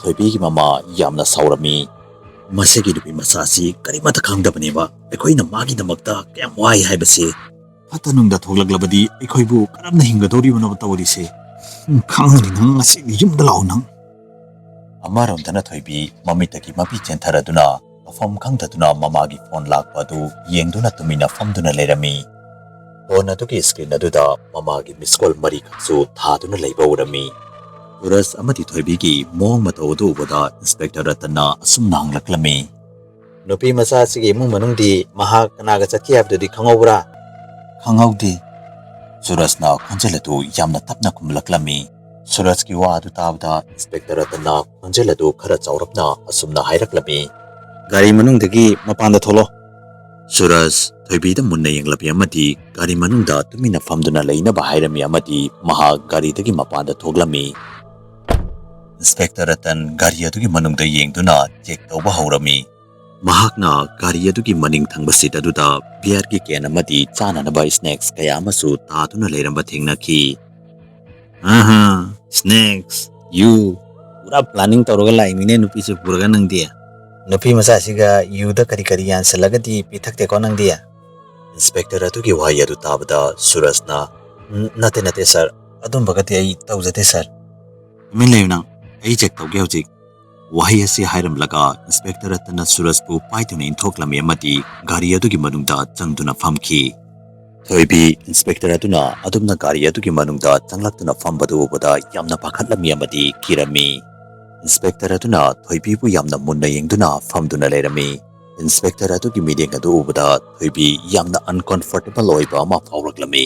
ꯊꯣꯏꯕꯤꯒꯤ ꯃꯃꯥ ꯌꯥꯝꯅ ꯁꯥꯎꯔꯝꯃꯤ꯫ "ꯃꯁꯤꯒꯤ ꯅꯨꯄꯤ ꯃꯆꯥꯁꯤ ꯀꯔꯤꯃꯠꯇ ꯈꯪꯗꯕꯅꯦꯕ꯫ ꯑꯩꯈꯣꯏꯅ ꯃꯥꯒꯤꯗꯃꯛꯇ ꯀꯌꯥꯝ ꯋꯥꯏ ꯍꯥꯏꯕꯁꯤ꯫ ꯐꯠꯇ ꯅꯨꯡꯗ ꯊꯣꯛꯂꯛꯂꯕꯗꯤ ꯑꯩꯈꯣꯏꯕꯨ ꯀꯔꯝꯅ ꯍꯤꯡꯒꯗꯧꯔꯤꯕꯅꯣ ꯇꯧꯔꯤꯁꯦ? ꯎꯝ, ꯈꯪꯉꯅꯤ ꯅꯪ, ꯉꯁꯤꯗꯤ ꯌꯨꯝꯗ ꯂꯥꯛꯑꯣ ꯅꯪ꯫ ꯑꯃꯔꯣꯝꯗꯅ ꯊꯣꯏꯕꯤ ꯃꯃꯤꯠꯇꯒꯤ ꯃꯄꯤ ꯆꯦꯟꯊꯔꯗꯨꯅ ꯃꯐꯝ ꯈꯪꯗꯗꯨꯅ ꯃꯃꯥꯒꯤ ꯐꯣꯟ ꯂꯥꯛꯄ ꯑꯗꯨ ꯌꯦꯡꯗꯨꯅ ꯇꯨꯃꯤꯟꯅ ꯐꯝꯗꯨꯅ ꯂꯩꯔꯝꯃꯤ꯫ ꯐꯣꯟ ꯑꯗꯨꯒꯤ ꯁ꯭ꯀ꯭ꯔꯤꯟ ꯑꯗꯨꯗ ꯃꯃꯥꯒꯤ ꯃꯤꯁ ꯀꯣꯜ ꯃꯔꯤꯈꯛꯁꯨ ꯊꯥꯗꯨꯅ ꯂꯩꯕ ꯎꯔꯝꯃꯤ꯫ ꯁꯨꯔꯖ ꯑꯃꯗꯤ ꯊꯣꯏꯕꯤꯒꯤ ꯃꯑꯣꯡ ꯃꯇꯧ ꯑꯗꯨ ꯎꯕꯗ ꯏꯟꯁꯄꯦꯛꯇꯔ ꯔꯇꯟꯅ ꯑꯁꯨꯝꯅ ꯍꯪꯂꯛꯂꯝꯃꯤ, "ꯅꯨꯄꯤ ꯃꯆꯥ ꯑꯁꯤꯒꯤ ꯏꯃꯨꯡ ꯃꯅꯨꯡꯗꯤ ꯃꯍꯥꯛ ꯀꯅꯥꯒ ꯆꯠꯈꯤ ꯍꯥꯏꯕꯗꯨꯗꯤ ꯈꯪꯍꯧꯕ꯭ꯔꯥ?" "ꯈꯪꯍꯧꯗꯦ꯫" ꯁꯨꯔꯖꯅ ꯈꯣꯟꯖꯦꯜ ꯑꯗꯨ ꯌꯥꯝꯅ ꯇꯞꯅ ꯈꯨꯝꯂꯛꯂꯝꯃꯤ꯫ ꯁꯨꯔꯖꯀꯤ ꯋꯥ ꯑꯗꯨ ꯇꯥꯕꯗ ꯏꯟꯁꯄꯦꯛꯇꯔ ꯔꯇꯟꯅ ꯈꯣꯟꯖꯦꯜ ꯑꯗꯨ ꯈꯔ ꯆꯥꯎꯔꯞꯅ ꯑꯁꯨꯝꯅ ꯍꯥꯏꯔꯛꯂꯝꯃꯤ, "ꯒꯥꯔꯤ ꯃꯅꯨꯡꯗꯒꯤ ꯃꯄꯥꯟꯗ ꯊꯣꯛꯂꯣ꯫" ꯁꯨꯔꯖ ꯊꯣꯏꯕꯤꯗ ꯃꯨꯟꯅ ꯌꯦꯡꯂꯝꯃꯤ ꯑꯃꯗꯤ ꯒꯥꯔꯤ ꯃꯅꯨꯡꯗ ꯇꯨꯃꯤꯟꯅ ꯐꯝꯗꯨꯅ ꯂꯩꯅꯕ ꯍꯥꯏꯔꯝꯃꯤ ꯑꯃꯗꯤ ꯃꯍꯥꯛ ꯒꯥꯔꯤꯗꯒꯤ ꯃꯄꯥꯟꯗ ꯊꯣꯛꯂꯝꯃꯤ꯫ ꯏꯟꯁꯄꯦꯛꯇꯔ ꯔꯇꯟ ꯒꯥꯔꯤ ꯑꯗꯨꯒꯤ ꯃꯅꯨꯡꯗ ꯌꯦꯡꯗꯨꯅ ꯆꯦꯛ ꯇꯧꯕ ꯍꯧꯔꯝꯃꯤ꯫ ꯃꯍꯥꯛꯅ ꯒꯥꯔꯤ ꯑꯗꯨꯒꯤ ꯃꯅꯤꯡ ꯊꯪꯕ ꯁꯤꯠ ꯑꯗꯨꯗ ꯕꯤꯌꯔꯒꯤ ꯀꯦꯟ ꯑꯃꯗꯤ ꯆꯥꯅꯅꯕ ꯁ꯭ꯅꯦꯛꯁ ꯀꯌꯥ ꯑꯃꯁꯨ ꯇꯥꯗꯨꯅ ꯂꯩꯔꯝꯕ ꯊꯦꯡꯅꯈꯤ꯫ "ꯑꯍꯥ, ꯁ꯭ꯅꯦꯛꯁ, ꯌꯨ, ꯄꯨꯔꯥ ꯄ꯭ꯂꯥꯅꯤꯡ ꯇꯧꯔꯒ ꯂꯥꯛꯏꯃꯤꯅꯦ ꯅꯨꯄꯤꯁꯦ ꯄꯨꯔꯒ ꯅꯪꯗꯤ꯫ ꯅꯨꯄꯤ ꯃꯆꯥꯁꯤꯒ ꯌꯨꯗ ꯀꯔꯤ ꯀꯔꯤ ꯌꯥꯟꯁꯤꯜꯂꯒꯗꯤ ꯄꯤꯊꯛꯇꯦꯀꯣ ꯅꯪꯗꯤ?" ꯏꯟꯁꯄꯦꯛꯇꯔ ꯑꯗꯨꯒꯤ ꯋꯥꯍꯩ ꯑꯗꯨ ꯇꯥꯕꯗ ꯁꯨꯔꯖꯅ, "ꯎꯝ, ꯅꯠꯇꯦ, ꯅꯠꯇꯦ ꯁꯥꯔ, ꯑꯗꯨꯝꯕꯒꯗꯤ ꯑꯩ ꯇꯧꯖꯗꯦ ꯁꯥꯔ꯫" "ꯇꯨꯃꯤꯟ ꯂꯩꯌꯨ ꯅꯪ, ꯑꯩ ꯆꯦꯛ ꯇꯧꯒꯦ ꯍꯧꯖꯤꯛ꯫" ꯋꯥꯍꯩ ꯑꯁꯤ ꯍꯥꯏꯔꯝꯂꯒ ꯏꯟꯁꯄꯦꯛꯇꯔ ꯔꯇꯟꯅ ꯁꯨꯔꯖꯄꯨ ꯄꯥꯏꯗꯨꯅ ꯏꯟꯊꯣꯛꯂꯝꯃꯤ ꯑꯃꯗꯤ ꯒꯥꯔꯤ ꯑꯗꯨꯒꯤ ꯃꯅꯨꯡꯗ ꯆꯪꯗꯨꯅ ꯐꯝꯈꯤ꯫ ꯊꯣꯏꯕꯤ ꯏꯟꯁꯄꯦꯛꯇꯔ ꯑꯗꯨꯅ ꯑꯗꯨꯝꯅ ꯒꯥꯔꯤ ꯑꯗꯨꯒꯤ ꯃꯅꯨꯡꯗ ꯆꯪꯂꯛꯇꯨꯅ ꯐꯝꯕꯗꯨ ꯎꯕꯗ ꯌꯥꯝꯅ ꯄꯥꯈꯠꯂꯝꯃꯤ ꯑꯃꯗꯤ ꯀꯤꯔꯝꯃꯤ꯫ ꯏꯟꯁꯄꯦꯛꯇꯔ ꯑꯗꯨꯅ ꯊꯣꯏꯕꯤꯕꯨ ꯌꯥꯝꯅ ꯃꯨꯟꯅ ꯌꯦꯡꯗꯨꯅ ꯐꯝꯗꯨꯅ ꯂꯩꯔꯝꯃꯤ꯫ ꯏꯟꯁꯄꯦꯛꯇꯔ ꯑꯗꯨꯒꯤ ꯃꯤꯠꯌꯦꯡ ꯑꯗꯨ ꯎꯕꯗ ꯊꯣꯏꯕꯤ ꯌꯥꯝꯅ ꯑꯟꯀꯝꯐꯔꯇꯦꯕꯜ ꯑꯣꯏꯕ ꯑꯃ ꯐꯥꯎꯔꯛꯂꯝꯃꯤ꯫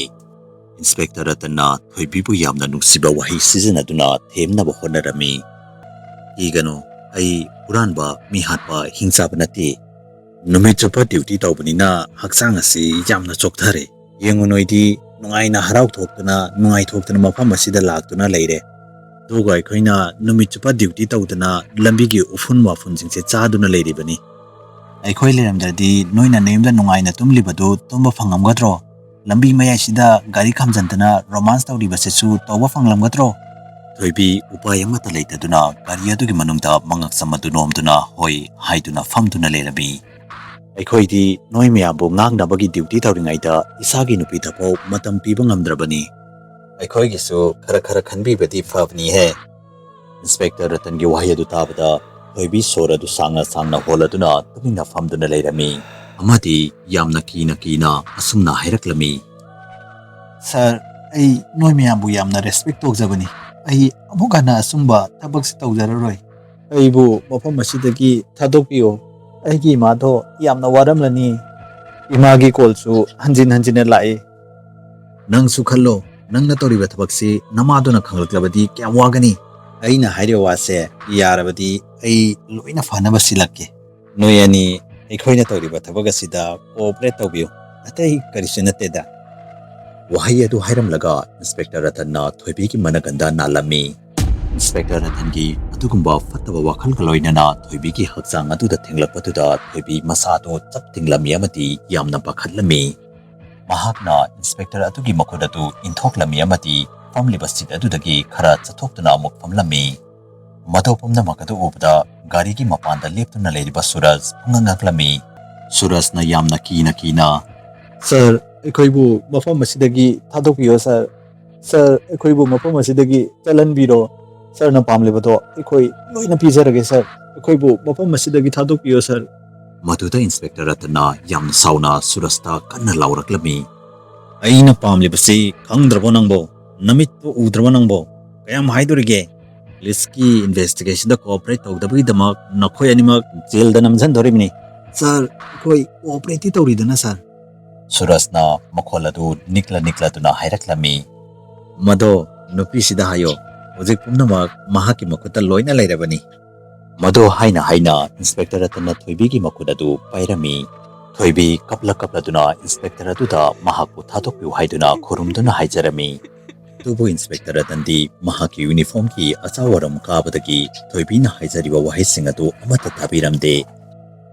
ꯏꯟꯁꯄꯦꯛꯇꯔ ꯔꯇꯟꯅ ꯊꯣꯏꯕꯤꯕꯨ ꯌꯥꯝꯅ ꯅꯨꯡꯁꯤꯕ ꯋꯥꯍꯩ ꯁꯤꯖꯤꯟꯅꯗꯨꯅ ꯊꯦꯝꯅꯕ ꯍꯣꯠꯅꯔꯝꯃꯤ꯫ "ꯀꯤꯒꯅꯨ, ꯑꯩ ꯍꯨꯔꯥꯟꯕ, ꯃꯤ ꯍꯥꯠꯄ, ꯍꯤꯡ ꯆꯥꯕ ꯅꯠꯇꯦ꯫ ꯅꯨꯃꯤꯠ ꯆꯨꯞꯄ ꯗ꯭ꯌꯨꯇꯤ ꯇꯧꯕꯅꯤꯅ ꯍꯛꯆꯥꯡ ꯑꯁꯤ ꯌꯥꯝꯅ ꯆꯣꯛꯊꯔꯦ꯫ ꯌꯦꯡꯉꯨ ꯅꯣꯏꯗꯤ ꯅꯨꯡꯉꯥꯏꯅ ꯍꯔꯥꯎ ꯊꯣꯛꯇꯨꯅ, ꯅꯨꯡꯉꯥꯏꯊꯣꯛꯇꯨꯅ ꯃꯐꯝ ꯑꯁꯤꯗ ꯂꯥꯛꯇꯨꯅ ꯂꯩꯔꯦ꯫ ꯑꯗꯨꯒ ꯑꯩꯈꯣꯏꯅ ꯅꯨꯃꯤꯠ ꯆꯨꯞꯄ ꯗ꯭ꯌꯨꯇꯤ ꯇꯧꯗꯅ ꯂꯝꯕꯤꯒꯤ ꯎꯐꯨꯟ ꯋꯥꯐꯨꯟꯁꯤꯡꯁꯦ ꯆꯥꯗꯨꯅ ꯂꯩꯔꯤꯕꯅꯤ꯫ ꯑꯩꯈꯣꯏ ꯂꯩꯔꯝꯗ꯭ꯔꯗꯤ ꯅꯣꯏꯅ ꯅꯌꯨꯝꯗ ꯅꯨꯡꯉꯥꯏꯅ ꯇꯨꯝꯂꯤꯕꯗꯨ ꯇꯨꯝꯕ ꯐꯪꯉꯝꯒꯗ꯭ꯔꯣ? ꯂꯝꯕꯤ ꯃꯌꯥꯏꯁꯤꯗ ꯒꯥꯔꯤ ꯈꯥꯝꯖꯟꯗꯅ ꯔꯣꯃꯥꯟꯁ ꯇꯧꯔꯤꯕꯁꯤꯁꯨ ꯇꯧꯕ ꯐꯪꯂꯝꯒꯗ꯭ꯔꯣ?" ꯊꯣꯏꯕꯤ ꯎꯄꯥꯏ ꯑꯃꯠꯇ ꯂꯩꯇꯗꯨꯅ ꯒꯥꯔꯤ ꯑꯗꯨꯒꯤ ꯃꯅꯨꯡꯗ ꯃꯉꯛꯁꯝ ꯑꯗꯨ ꯅꯣꯝꯗꯨꯅ "ꯍꯣꯏ" ꯍꯥꯏꯗꯨꯅ ꯐꯝꯗꯨꯅ ꯂꯩꯔꯝꯃꯤ꯫ ꯑꯩꯈꯣꯏꯗꯤ ꯅꯣꯏ ꯃꯌꯥꯝꯕꯨ ꯉꯥꯡꯅꯕꯒꯤ ꯗ꯭ꯌꯨꯇꯤ ꯇꯧꯔꯤꯉꯩꯗ ꯏꯁꯥꯒꯤ ꯅꯨꯄꯤꯗꯐꯥꯎ ꯃꯇꯝ ꯄꯤꯕ ꯉꯝꯗ꯭ꯔꯕꯅꯤ꯫ ꯑꯩꯈꯣꯏꯒꯤꯁꯨ ꯈꯔ ꯈꯔ ꯈꯟꯕꯤꯕꯗꯤ ꯐꯕꯅꯤꯍꯦ꯫ ꯏꯟꯁꯄꯦꯛꯇꯔ ꯔꯇꯟꯒꯤ ꯋꯥꯍꯩ ꯑꯗꯨ ꯇꯥꯕꯗ ꯊꯣꯏꯕꯤ ꯁꯣꯔ ꯑꯗꯨ ꯁꯥꯡꯅ ꯁꯥꯡꯅ ꯍꯣꯜꯂꯗꯨꯅ ꯇꯨꯃꯤꯟꯅ ꯐꯝꯗꯨꯅ ꯂꯩꯔꯝꯃꯤ꯫ ꯑꯃꯗꯤ ꯌꯥꯝꯅ ꯀꯤꯅ ꯀꯤꯅ ꯑꯁꯨꯝꯅ ꯍꯥꯏꯔꯛꯂꯝꯃꯤ, "ꯁꯥꯔ, ꯑꯩ ꯅꯣꯏ ꯃꯌꯥꯝꯕꯨ ꯌꯥꯝꯅ ꯔꯦꯁꯄꯦꯛ ꯇꯧꯖꯕꯅꯤ꯫ ꯑꯩ ꯑꯃꯨꯛ ꯍꯟꯅ ꯑꯆꯨꯝꯕ ꯊꯕꯛꯁꯤ ꯇꯧꯖꯔꯔꯣꯏ꯫ ꯑꯩꯕꯨ ꯃꯐꯝ ꯑꯁꯤꯗꯒꯤ ꯊꯥꯗꯣꯛꯄꯤꯌꯨ꯫ ꯑꯩꯒꯤ ꯏꯃꯥꯗꯣ ꯌꯥꯝꯅ ꯋꯥꯔꯝꯂꯅꯤ꯫ ꯏꯃꯥꯒꯤ ꯀꯣꯜꯁꯨ ꯍꯟꯖꯤꯟ ꯍꯟꯖꯤꯟꯅ ꯂꯥꯛꯏ꯫ ꯅꯪꯁꯨ ꯈꯜꯂꯣ, ꯅꯪꯅ ꯇꯧꯔꯤꯕ ꯊꯕꯛꯁꯤ ꯅꯃꯥꯗꯨꯅ ꯈꯪꯂꯛꯂꯕꯗꯤ ꯀꯌꯥꯝ ꯋꯥꯒꯅꯤ?" ꯑꯩꯅ ꯍꯥꯏꯔꯤꯕ ꯋꯥꯁꯦ ꯌꯥꯔꯕꯗꯤ ꯑꯩ ꯂꯣꯏꯅ ꯐꯅꯕ ꯁꯤꯜꯂꯛꯀꯦ꯫ ꯅꯣꯏ ꯑꯅꯤ ꯑꯩꯈꯣꯏꯅ ꯇꯧꯔꯤꯕ ꯊꯕꯛ ꯑꯁꯤꯗ ꯀꯣꯑꯣꯄꯔꯦꯠ ꯇꯧꯕꯤꯌꯨ, ꯑꯇꯩ ꯀꯔꯤꯁꯨ ꯅꯠꯇꯦꯗ꯫ ꯋꯥꯍꯩ ꯑꯗꯨ ꯍꯥꯏꯔꯝꯂꯒ ꯏꯟꯁꯄꯦꯛꯇꯔ ꯔꯇꯟꯅ ꯊꯣꯏꯕꯤꯒꯤ ꯃꯅꯒꯟꯗ ꯅꯥꯜꯂꯝꯃꯤ꯫ ꯏꯟꯁꯄꯦꯛꯇꯔ ꯔꯇꯟꯒꯤ ꯑꯗꯨꯒꯨꯝꯕ ꯐꯠꯇꯕ ꯋꯥꯈꯜꯒ ꯂꯣꯏꯅꯅ ꯊꯣꯏꯕꯤꯒꯤ ꯍꯛꯆꯥꯡ ꯑꯗꯨꯗ ꯊꯦꯡꯂꯛꯄꯗꯨꯗ ꯊꯣꯏꯕꯤ ꯃꯁꯥꯗꯨ ꯆꯞ ꯇꯤꯡꯂꯝꯃꯤ ꯑꯃꯗꯤ ꯌꯥꯝꯅ ꯄꯥꯈꯠꯂꯝꯃꯤ꯫ ꯃꯍꯥꯛꯅ ꯏꯟꯁꯄꯦꯛꯇꯔ ꯑꯗꯨꯒꯤ ꯃꯈꯨꯠ ꯑꯗꯨ ꯏꯟꯊꯣꯛꯂꯝꯃꯤ ꯑꯃꯗꯤ ꯐꯝꯂꯤꯕ ꯁꯤꯠ ꯑꯗꯨꯗꯒꯤ ꯈꯔ ꯆꯠꯊꯣꯛꯇꯨꯅ ꯑꯃꯨꯛ ꯐꯝꯂꯝꯃꯤ꯫ ꯃꯗꯨ ꯄꯨꯝꯅꯃꯛ ꯑꯗꯨ ꯎꯕꯗ ꯒꯥꯔꯤꯒꯤ ꯃꯄꯥꯟꯗ ꯂꯦꯞꯇꯨꯅ ꯂꯩꯔꯤꯕ ꯁꯨꯔꯖ ꯄꯨꯡꯉꯛ ꯉꯛꯂꯝꯃꯤ꯫ ꯁꯨꯔꯖꯅ ꯌꯥꯝꯅ ꯀꯤꯅ ꯀꯤꯅ, "ꯁꯥꯔ, ꯑꯩꯈꯣꯏꯕꯨ ꯃꯐꯝ ꯑꯁꯤꯗꯒꯤ ꯊꯥꯗꯣꯛꯄꯤꯌꯣ ꯁꯥꯔ꯫ ꯁꯥꯔ, ꯑꯩꯈꯣꯏꯕꯨ ꯃꯐꯝ ꯑꯁꯤꯗꯒꯤ ꯆꯠꯍꯟꯕꯤꯔꯣ꯫ ꯁꯥꯔꯅ ꯄꯥꯝꯂꯤꯕꯗꯣ ꯑꯩꯈꯣꯏ ꯂꯣꯏꯅ ꯄꯤꯖꯔꯒꯦ ꯁꯥꯔ꯫ ꯑꯩꯈꯣꯏꯕꯨ ꯃꯐꯝ ꯑꯁꯤꯗꯒꯤ ꯊꯥꯗꯣꯛꯄꯤꯌꯣ ꯁꯥꯔ꯫" ꯃꯗꯨꯗ ꯏꯟꯁꯄꯦꯛꯇꯔ ꯔꯇꯟꯅ ꯌꯥꯝꯅ ꯁꯥꯎꯅ ꯁꯨꯔꯖꯇ ꯀꯟꯅ ꯂꯥꯎꯔꯛꯂꯝꯃꯤ꯫ "ꯑꯩꯅ ꯄꯥꯝꯂꯤꯕꯁꯤ ꯈꯪꯗ꯭ꯔꯕꯣ ꯅꯪꯕꯣ? ꯅꯃꯤꯠꯇꯣ ꯎꯗ꯭ꯔꯕꯣ ꯅꯪꯕꯣ? ꯀꯌꯥꯝ ꯍꯥꯏꯗꯣꯔꯤꯒꯦ? ꯄꯨꯂꯤꯁꯀꯤ ꯏꯟꯚꯦꯁꯇꯤꯒꯦꯁꯟꯗ ꯀꯣꯑꯣꯄꯔꯦꯠ ꯇꯧꯗꯕꯒꯤꯗꯃꯛ ꯅꯈꯣꯏ ꯑꯅꯤꯃꯛ ꯖꯦꯜꯗ ꯅꯝꯁꯤꯟꯗꯣꯔꯤꯕꯅꯤ꯫" "ꯁꯥꯔ, ꯑꯩꯈꯣꯏ ꯀꯣꯑꯣꯄꯔꯦꯠꯇꯤ ꯇꯧꯔꯤꯗꯅ ꯁꯥꯔ꯫" ꯁꯨꯔꯖꯅ ꯃꯈꯣꯜ ꯑꯗꯨ ꯅꯤꯛꯂ ꯅꯤꯛꯂꯗꯨꯅ ꯍꯥꯏꯔꯛꯂꯝꯃꯤ꯫ "ꯃꯗꯣ ꯅꯨꯄꯤꯁꯤꯗ ꯍꯥꯏꯌꯣ, ꯍꯧꯖꯤꯛ ꯄꯨꯝꯅꯃꯛ ꯃꯍꯥꯛꯀꯤ ꯃꯈꯨꯠꯇ ꯂꯣꯏꯅ ꯂꯩꯔꯕꯅꯤ꯫" ꯃꯗꯣ ꯍꯥꯏꯅ ꯍꯥꯏꯅ ꯏꯟꯁꯄꯦꯛꯇꯔ ꯔꯇꯟꯅ ꯊꯣꯏꯕꯤꯒꯤ ꯃꯈꯨꯠ ꯑꯗꯨ ꯄꯥꯏꯔꯝꯃꯤ꯫ ꯊꯣꯏꯕꯤ ꯀꯞꯂ ꯀꯞꯂꯗꯨꯅ ꯏꯟꯁꯄꯦꯛꯇꯔ ꯑꯗꯨꯗ ꯃꯍꯥꯛꯄꯨ ꯊꯥꯗꯣꯛꯄꯤꯌꯨ ꯍꯥꯏꯗꯨꯅ ꯈꯨꯔꯨꯝꯗꯨꯅ ꯍꯥꯏꯖꯔꯝꯃꯤ꯫ ꯑꯗꯨꯕꯨ ꯏꯟꯁꯄꯦꯛꯇꯔ ꯔꯇꯟꯗꯤ ꯃꯍꯥꯛꯀꯤ ꯌꯨꯅꯤꯐꯣꯔꯝꯒꯤ ꯑꯆꯥꯎ ꯑꯔꯝ ꯀꯥꯕꯗꯒꯤ ꯊꯣꯏꯕꯤꯅ ꯍꯥꯏꯖꯔꯤꯕ ꯋꯥꯍꯩꯁꯤꯡ ꯑꯗꯨ ꯑꯃꯠꯇ ꯇꯥꯕꯤꯔꯝꯗꯦ꯫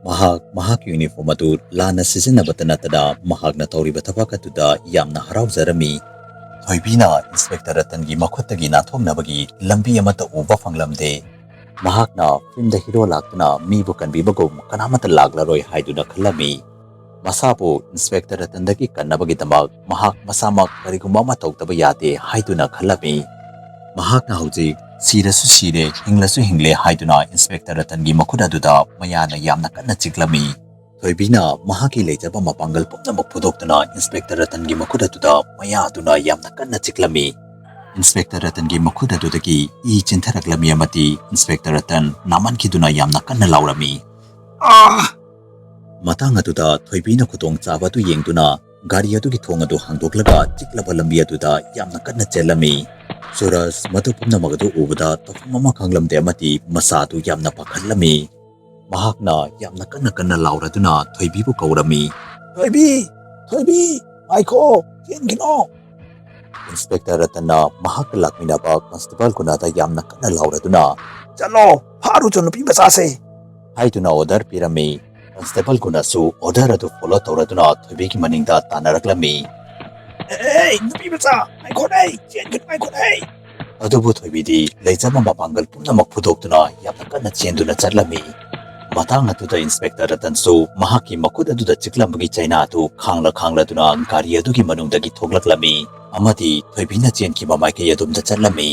ꯃꯍꯥꯛ ꯃꯍꯥꯛꯀꯤ ꯌꯨꯅꯤꯐꯣꯔꯝ ꯑꯗꯨ ꯂꯥꯟꯅ ꯁꯤꯖꯤꯟꯅꯕꯇ ꯅꯠꯇꯅ ꯃꯍꯥꯛꯅ ꯇꯧꯔꯤꯕ ꯊꯕꯛ ꯑꯗꯨꯗ ꯌꯥꯝꯅ ꯍꯔꯥꯎꯖꯔꯝꯃꯤ꯫ ꯊꯣꯏꯕꯤꯅ ꯏꯟꯁꯄꯦꯛꯇꯔ ꯔꯇꯟꯒꯤ ꯃꯈꯨꯠꯇꯒꯤ ꯅꯥꯟꯊꯣꯛꯅꯕꯒꯤ ꯂꯝꯕꯤ ꯑꯃꯠꯇ ꯎꯕ ꯐꯪꯂꯝꯗꯦ꯫ ꯃꯍꯥꯛꯅ ꯐꯤꯜꯝꯗ ꯍꯤꯔꯣ ꯂꯥꯛꯇꯨꯅ ꯃꯤꯕꯨ ꯀꯟꯕꯤꯕꯒꯨꯝ ꯀꯅꯥꯃꯠꯇ ꯂꯥꯛꯂꯔꯣꯏ ꯍꯥꯏꯗꯨꯅ ꯈꯜꯂꯝꯃꯤ꯫ ꯃꯁꯥꯕꯨ ꯏꯟꯁꯄꯦꯛꯇꯔ ꯔꯇꯟꯗꯒꯤ ꯀꯟꯅꯕꯒꯤꯗꯃꯛ ꯃꯍꯥꯛ ꯃꯁꯥꯃꯛ ꯀꯔꯤꯒꯨꯝꯕ ꯑꯃ ꯇꯧꯗꯕ ꯌꯥꯗꯦ ꯍꯥꯏꯗꯨꯅ ꯈꯜꯂꯝꯃꯤ꯫ ꯃꯍꯥꯛꯅ ꯍꯧꯖꯤꯛ ꯁꯤꯔꯁꯨ ꯁꯤꯔꯦ, ꯍꯤꯡꯂꯁꯨ ꯍꯤꯡꯂꯦ ꯍꯥꯏꯗꯨꯅ ꯏꯟꯁꯄꯦꯛꯇꯔ ꯔꯇꯟꯒꯤ ꯃꯈꯨꯠ ꯑꯗꯨꯗ ꯃꯌꯥꯅ ꯌꯥꯝꯅ ꯀꯟꯅ ꯆꯤꯛꯂꯝꯃꯤ꯫ ꯊꯣꯏꯕꯤꯅ ꯃꯍꯥꯛꯀꯤ ꯂꯩꯖꯕ ꯃꯄꯥꯡꯒꯜ ꯄꯨꯝꯅꯃꯛ ꯐꯨꯗꯣꯛꯇꯨꯅ ꯏꯟꯁꯄꯦꯛꯇꯔ ꯔꯇꯟꯒꯤ ꯃꯈꯨꯠ ꯑꯗꯨꯗ ꯃꯌꯥ ꯑꯗꯨꯅ ꯌꯥꯝꯅ ꯀꯟꯅ ꯆꯤꯛꯂꯝꯃꯤ꯫ ꯏꯟꯁꯄꯦꯛꯇꯔ ꯔꯇꯟꯒꯤ ꯃꯈꯨꯠ ꯑꯗꯨꯗꯒꯤ ꯏ ꯆꯦꯟꯊꯔꯛꯂꯝꯃꯤ ꯑꯃꯗꯤ ꯏꯟꯁꯄꯦꯛꯇꯔ ꯔꯇꯟ ꯅꯥꯃꯟꯈꯤꯗꯨꯅ ꯌꯥꯝꯅ ꯀꯟꯅ ꯂꯥꯎꯔꯝꯃꯤ꯫ "ꯑꯥ!" ꯃꯇꯥꯡ ꯑꯗꯨꯗ ꯊꯣꯏꯕꯤꯅ ꯈꯨꯗꯣꯡꯆꯥꯕ ꯑꯗꯨ ꯌꯦꯡꯗꯨꯅ ꯒꯥꯔꯤ ꯑꯗꯨꯒꯤ ꯊꯣꯡ ꯑꯗꯨ ꯍꯥꯡꯗꯣꯛꯂꯒ ꯆꯤꯛꯂꯕ ꯂꯝꯕꯤ ꯑꯗꯨꯗ ꯌꯥꯝꯅ ꯀꯟꯅ ꯆꯦꯜꯂꯝꯃꯤ꯫ ꯁꯨꯔꯖ ꯃꯗꯨ ꯄꯨꯝꯅꯃꯛ ꯑꯗꯨ ꯎꯕꯗ ꯇꯧꯐꯝ ꯑꯃ ꯈꯪꯂꯝꯗꯦ ꯑꯃꯗꯤ ꯃꯁꯥ ꯑꯗꯨ ꯌꯥꯝꯅ ꯄꯥꯈꯠꯂꯝꯃꯤ꯫ ꯃꯍꯥꯛꯅ ꯌꯥꯝꯅ ꯀꯟꯅ ꯀꯟꯅ ꯂꯥꯎꯔꯗꯨꯅ ꯊꯣꯏꯕꯤꯕꯨ ꯀꯧꯔꯝꯃꯤ꯫ "ꯊꯣꯏꯕꯤ! ꯊꯣꯏꯕꯤ! ꯉꯥꯏꯈꯣ! ꯆꯦꯟꯈꯤꯅꯣ!" ꯏꯟꯁꯄꯦꯛꯇꯔ ꯔꯇꯟꯅ ꯃꯍꯥꯛꯀ ꯂꯥꯛꯃꯤꯟꯅꯕ ꯀꯟꯁꯇꯦꯕꯜ ꯒꯨꯅꯥꯗ ꯌꯥꯝꯅ ꯀꯟꯅ ꯂꯥꯎꯔꯗꯨꯅ, "ꯆꯠꯂꯣ! ꯐꯥꯔꯨꯆꯣ ꯅꯨꯄꯤ ꯃꯆꯥꯁꯦ!" ꯍꯥꯏꯗꯨꯅ ꯑꯣꯔꯗꯔ ꯄꯤꯔꯝꯃꯤ꯫ ꯀꯟꯁꯇꯦꯕꯜ ꯒꯨꯅꯥꯁꯨ ꯑꯣꯔꯗꯔ ꯑꯗꯨ ꯐꯣꯂꯣ ꯇꯧꯔꯗꯨꯅ ꯊꯣꯏꯕꯤꯒꯤ ꯃꯅꯤꯡꯗ ꯇꯥꯟꯅꯔꯛꯂꯝꯃꯤ꯫ "ꯑꯦ, ꯅꯨꯄꯤ ꯃꯆꯥ, ꯉꯥꯏꯈꯣꯅꯦ! ꯆꯦꯟꯒꯅꯨ, ꯉꯥꯏꯈꯣꯅꯦ!" ꯑꯗꯨꯕꯨ ꯊꯣꯏꯕꯤꯗꯤ ꯂꯩꯖꯕ ꯃꯄꯥꯡꯒꯜ ꯄꯨꯝꯅꯃꯛ ꯐꯨꯗꯣꯛꯇꯨꯅ ꯌꯥꯝꯅ ꯀꯟꯅ ꯆꯦꯟꯗꯨꯅ ꯆꯠꯂꯝꯃꯤ꯫ ꯃꯇꯥꯡ ꯑꯗꯨꯗ ꯏꯟꯁꯄꯦꯛꯇꯔ ꯔꯇꯟꯁꯨ ꯃꯍꯥꯛꯀꯤ ꯃꯈꯨꯠ ꯑꯗꯨꯗ ꯆꯤꯛꯂꯝꯕꯒꯤ ꯆꯩꯅꯥ ꯑꯗꯨ ꯈꯥꯡꯂ ꯈꯥꯡꯂꯗꯨꯅ ꯒꯥꯔꯤ ꯑꯗꯨꯒꯤ ꯃꯅꯨꯡꯗꯒꯤ ꯊꯣꯛꯂꯛꯂꯝꯃꯤ ꯑꯃꯗꯤ ꯊꯣꯏꯕꯤꯅ ꯆꯦꯟꯈꯤꯕ ꯃꯥꯏꯀꯩ ꯑꯗꯣꯝꯗ ꯆꯠꯂꯝꯃꯤ꯫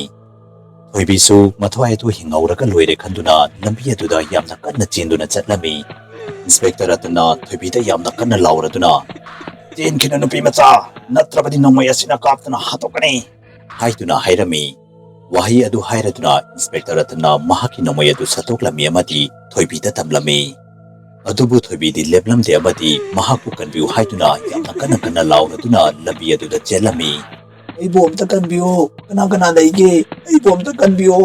ꯊꯣꯏꯕꯤꯁꯨ ꯃꯊ꯭ꯋꯥꯏ ꯑꯗꯨ ꯍꯤꯡꯍꯧꯔꯒ ꯂꯣꯏꯔꯦ ꯈꯟꯗꯨꯅ ꯂꯝꯕꯤ ꯑꯗꯨꯗ ꯌꯥꯝꯅ ꯀꯟꯅ ꯆꯦꯟꯗꯨꯅ ꯆꯠꯂꯝꯃꯤ꯫ ꯏꯟꯁꯄꯦꯛꯇꯔ ꯔꯇꯟꯅ ꯊꯣꯏꯕꯤꯗ ꯌꯥꯝꯅ ꯀꯟꯅ ꯂꯥꯎꯔꯗꯨꯅ, "ꯆꯦꯟꯈꯤꯅꯨ ꯅꯨꯄꯤ ꯃꯆꯥ, ꯅꯠꯇ꯭ꯔꯕꯗꯤ ꯅꯣꯡꯃꯩ ꯑꯁꯤꯅ ꯀꯥꯞꯇꯨꯅ ꯍꯥꯠꯇꯣꯛꯀꯅꯤ!" ꯍꯥꯏꯗꯨꯅ ꯍꯥꯏꯔꯝꯃꯤ꯫ ꯋꯥꯍꯩ ꯑꯗꯨ ꯍꯥꯏꯔꯗꯨꯅ ꯏꯟꯁꯄꯦꯛꯇꯔ ꯔꯇꯟꯅ ꯃꯍꯥꯛꯀꯤ ꯅꯣꯡꯃꯩ ꯑꯗꯨ ꯁꯠꯇꯣꯛꯂꯝꯃꯤ ꯑꯃꯗꯤ ꯊꯣꯏꯕꯤꯗ ꯇꯝꯂꯝꯃꯤ꯫ ꯑꯗꯨꯕꯨ ꯊꯣꯏꯕꯤꯗꯤ ꯂꯦꯞꯂꯝꯗꯦ ꯑꯃꯗꯤ ꯃꯍꯥꯛꯄꯨ ꯀꯟꯕꯤꯌꯨ ꯍꯥꯏꯗꯨꯅ ꯌꯥꯝꯅ ꯀꯟꯅ ꯀꯟꯅ ꯂꯥꯎꯔꯗꯨꯅ ꯂꯝꯕꯤ ꯑꯗꯨꯗ ꯆꯦꯜꯂꯝꯃꯤ꯫ "ꯑꯩꯕꯨ ꯑꯝꯇ ꯀꯟꯕꯤꯌꯨ! ꯀꯅꯥ ꯀꯅꯥ ꯂꯩꯒꯦ? ꯑꯩꯕꯨ ꯑꯝꯇ ꯀꯟꯕꯤꯌꯨ!"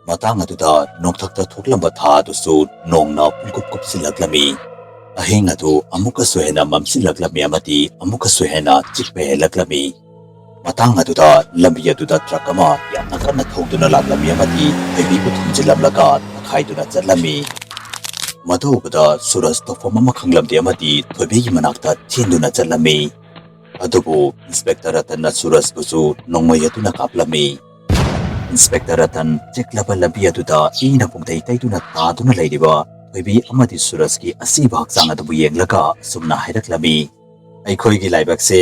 ꯃꯇꯥꯡ ꯑꯗꯨꯗ ꯅꯣꯡꯊꯛꯇ ꯊꯣꯛꯂꯝꯕ ꯊꯥ ꯑꯗꯨꯁꯨ ꯅꯣꯡꯅ ꯄꯨꯡꯀꯨꯞ ꯀꯨꯞꯁꯤꯜꯂꯛꯂꯝꯃꯤ꯫ ꯑꯍꯤꯡ ꯑꯗꯨ ꯑꯃꯨꯛꯀꯁꯨ ꯍꯦꯟꯅ ꯃꯝꯁꯤꯜꯂꯛꯂꯝꯃꯤ ꯑꯃꯗꯤ ꯑꯃꯨꯛꯀꯁꯨ ꯍꯦꯟꯅ ꯆꯤꯛꯄ ꯍꯦꯜꯂꯛꯂꯝꯃꯤ꯫ ꯃꯇꯥꯡ ꯑꯗꯨꯗ ꯂꯝꯕꯤ ꯑꯗꯨꯗ ꯇ꯭ꯔꯛ ꯑꯃ ꯌꯥꯝꯅ ꯀꯟꯅ ꯊꯧꯗꯨꯅ ꯂꯥꯛꯂꯝꯃꯤ ꯑꯃꯗꯤ ꯊꯣꯏꯕꯤꯕꯨ ꯊꯣꯝꯖꯤꯜꯂꯝꯂꯒ ꯇꯛꯈꯥꯏꯗꯨꯅ ꯆꯠꯂꯝꯃꯤ꯫ ꯃꯗꯨ ꯎꯕꯗ ꯁꯨꯔꯖ ꯇꯧꯐꯝ ꯑꯃ ꯈꯪꯂꯝꯗꯦ ꯑꯃꯗꯤ ꯊꯣꯏꯕꯤꯒꯤ ꯃꯅꯥꯛꯇ ꯆꯦꯟꯗꯨꯅ ꯆꯠꯂꯝꯃꯤ꯫ ꯑꯗꯨꯕꯨ ꯏꯟꯁꯄꯦꯛꯇꯔ ꯔꯇꯟꯅ ꯁꯨꯔꯖꯄꯨꯁꯨ ꯅꯣꯡꯃꯩ ꯑꯗꯨꯅ ꯀꯥꯞꯂꯝꯃꯤ꯫ ꯏꯟꯁꯄꯦꯛꯇꯔ ꯔꯇꯟ ꯆꯤꯛꯂꯕ ꯂꯝꯕꯤ ꯑꯗꯨꯗ ꯏꯅ ꯄꯨꯡꯇꯩ ꯇꯩꯗꯨꯅ ꯇꯥꯗꯨꯅ ꯂꯩꯔꯤꯕ ꯊꯣꯏꯕꯤ ꯑꯃꯗꯤ ꯁꯨꯔꯖꯀꯤ ꯑꯁꯤꯕ ꯍꯛꯆꯥꯡ ꯑꯗꯨꯕꯨ ꯌꯦꯡꯂꯒ ꯑꯁꯨꯝꯅ ꯍꯥꯏꯔꯛꯂꯝꯃꯤ, "ꯑꯩꯈꯣꯏꯒꯤ ꯂꯥꯏꯕꯛꯁꯦ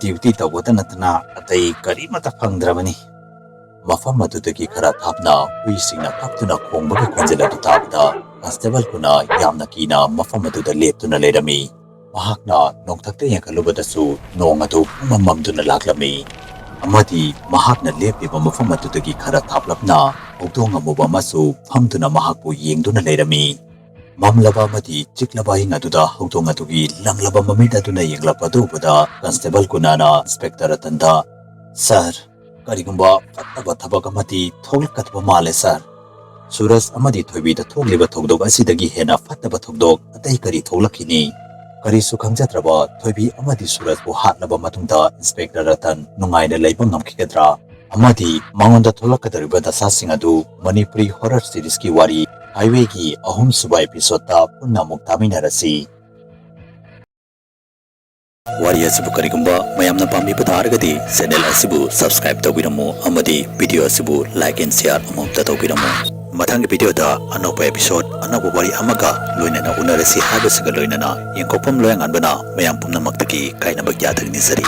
ꯗ꯭ꯌꯨꯇꯤ ꯇꯧꯕꯇ ꯅꯠꯇꯅ ꯑꯇꯩ ꯀꯔꯤꯃꯠꯇ ꯐꯪꯗ꯭ꯔꯕꯅꯤ"꯫ ꯃꯐꯝ ꯑꯗꯨꯗꯒꯤ ꯈꯔ ꯊꯥꯞꯅ ꯍꯨꯏꯁꯤꯡꯅ ꯀꯞꯇꯨꯅ ꯈꯣꯡꯕꯒꯤ ꯈꯣꯟꯖꯦꯜ ꯑꯗꯨ ꯇꯥꯕꯗ ꯀꯟꯁꯇꯦꯕꯜ ꯀꯨꯅꯥ ꯌꯥꯝꯅ ꯀꯤꯅ ꯃꯐꯝ ꯑꯗꯨꯗ ꯂꯦꯞꯇꯨꯅ ꯂꯩꯔꯝꯃꯤ꯫ ꯃꯍꯥꯛꯅ ꯅꯣꯡꯊꯛꯇ ꯌꯦꯡꯈꯠꯂꯨꯕꯗꯁꯨ ꯅꯣꯡ ꯑꯗꯨ ꯄꯨꯝꯃꯝ ꯃꯝꯗꯨꯅ ꯂꯥꯛꯂꯝꯃꯤ꯫ ꯑꯃꯗꯤ ꯃꯍꯥꯛꯅ ꯂꯦꯞꯂꯤꯕ ꯃꯐꯝ ꯑꯗꯨꯗꯒꯤ ꯈꯔ ꯊꯥꯞꯂꯞꯅ ꯍꯧꯗꯣꯡ ꯑꯃꯨꯕ ꯑꯃꯁꯨ ꯐꯝꯗꯨꯅ ꯃꯍꯥꯛꯄꯨ ꯌꯦꯡꯗꯨꯅ ꯂꯩꯔꯝꯃꯤ꯫ ꯃꯝꯂꯕ ꯑꯃꯗꯤ ꯆꯤꯛꯂꯕ ꯑꯍꯤꯡ ꯑꯗꯨꯗ ꯍꯧꯗꯣꯡ ꯑꯗꯨꯒꯤ ꯂꯪꯂꯕ ꯃꯃꯤꯠ ꯑꯗꯨꯅ ꯌꯦꯡꯂꯛꯄ ꯑꯗꯨ ꯎꯕꯗ ꯀꯟꯁꯇꯦꯕꯜ ꯀꯨꯅꯥꯅ ꯏꯟꯁꯄꯦꯛꯇꯔ ꯔꯇꯟꯗ, "ꯁꯥꯔ, ꯀꯔꯤꯒꯨꯝꯕ ꯐꯠꯇꯕ ꯊꯕꯛ ꯑꯃꯗꯤ ꯊꯣꯛꯂꯛꯀꯗꯕ ꯃꯥꯜꯂꯦ, ꯁꯥꯔ꯫ ꯁꯨꯔꯖ ꯑꯃꯗꯤ ꯊꯣꯏꯕꯤꯗ ꯊꯣꯛꯂꯤꯕ ꯊꯧꯗꯣꯛ ꯑꯁꯤꯗꯒꯤ ꯍꯦꯟꯅ ꯐꯠꯇꯕ ꯊꯧꯗꯣꯛ ꯑꯇꯩ ꯀꯔꯤ ꯊꯣꯛꯂꯛꯈꯤꯅꯤ?" ꯀꯔꯤꯁꯨ ꯈꯪꯖꯗ꯭ꯔꯕ ꯊꯣꯏꯕꯤ ꯑꯃꯗꯤ ꯁꯨꯔꯖꯄꯨ ꯍꯥꯠꯂꯕ ꯃꯇꯨꯡꯗ ꯏꯟꯁꯄꯦꯛꯇꯔ ꯔꯇꯟ ꯅꯨꯡꯉꯥꯏꯅ ꯂꯩꯕ ꯉꯝꯈꯤꯒꯗ꯭ꯔꯥ? ꯑꯃꯗꯤ ꯃꯉꯣꯟꯗ ꯊꯣꯛꯂꯛꯀꯗꯧꯔꯤꯕ ꯗꯁꯥꯁꯤꯡ ꯑꯗꯨ ꯃꯅꯤꯄꯨꯔꯤ ꯍꯣꯔꯔ ꯁꯤꯔꯤꯁꯀꯤ ꯋꯥꯔꯤ ꯍꯥꯏꯋꯦꯒꯤ ꯑꯍꯨꯝꯁꯨꯕ ꯏꯄꯤꯁꯣꯗꯇ ꯄꯨꯟꯅ ꯑꯃꯨꯛ ꯇꯥꯃꯤꯟꯅꯔꯁꯤ꯫ ꯋꯥꯔꯤ ꯑꯁꯤꯕꯨ ꯀꯔꯤꯒꯨꯝꯕ ꯃꯌꯥꯝꯅ ꯄꯥꯝꯕꯤꯕ ꯇꯥꯔꯒꯗꯤ ꯆꯦꯅꯦꯜ ꯑꯁꯤꯕꯨ ꯁꯕꯁꯀ꯭ꯔꯥꯏꯕ ꯇꯧꯕꯤꯔꯝꯃꯨ ꯑꯃꯗꯤ ꯚꯤꯗꯤꯑꯣ ꯑꯁꯤꯕꯨ ꯂꯥꯏꯛ ꯑꯦꯟ ꯁꯤꯌꯥꯔ ꯑꯃꯃꯝꯇ ꯇꯧꯕꯤꯔꯝꯃꯨ꯫ ꯃꯊꯪꯒꯤ ꯚꯤꯗꯤꯑꯣꯗ ꯑꯅꯧꯕ ꯏꯄꯤꯁꯣꯗ, ꯑꯅꯧꯕ ꯋꯥꯔꯤ ꯑꯃꯒ ꯂꯣꯏꯅꯅ ꯎꯅꯔꯁꯤ ꯍꯥꯏꯕꯁꯤꯒ ꯂꯣꯏꯅꯅ ꯌꯦꯡꯊꯣꯛꯐꯝ ꯂꯣꯌꯥꯉꯥꯟꯕꯅ ꯃꯌꯥꯝ ꯄꯨꯝꯅꯃꯛꯇꯒꯤ ꯀꯥꯏꯅꯕ ꯌꯥꯊꯪ ꯅꯤꯖꯔꯤ꯫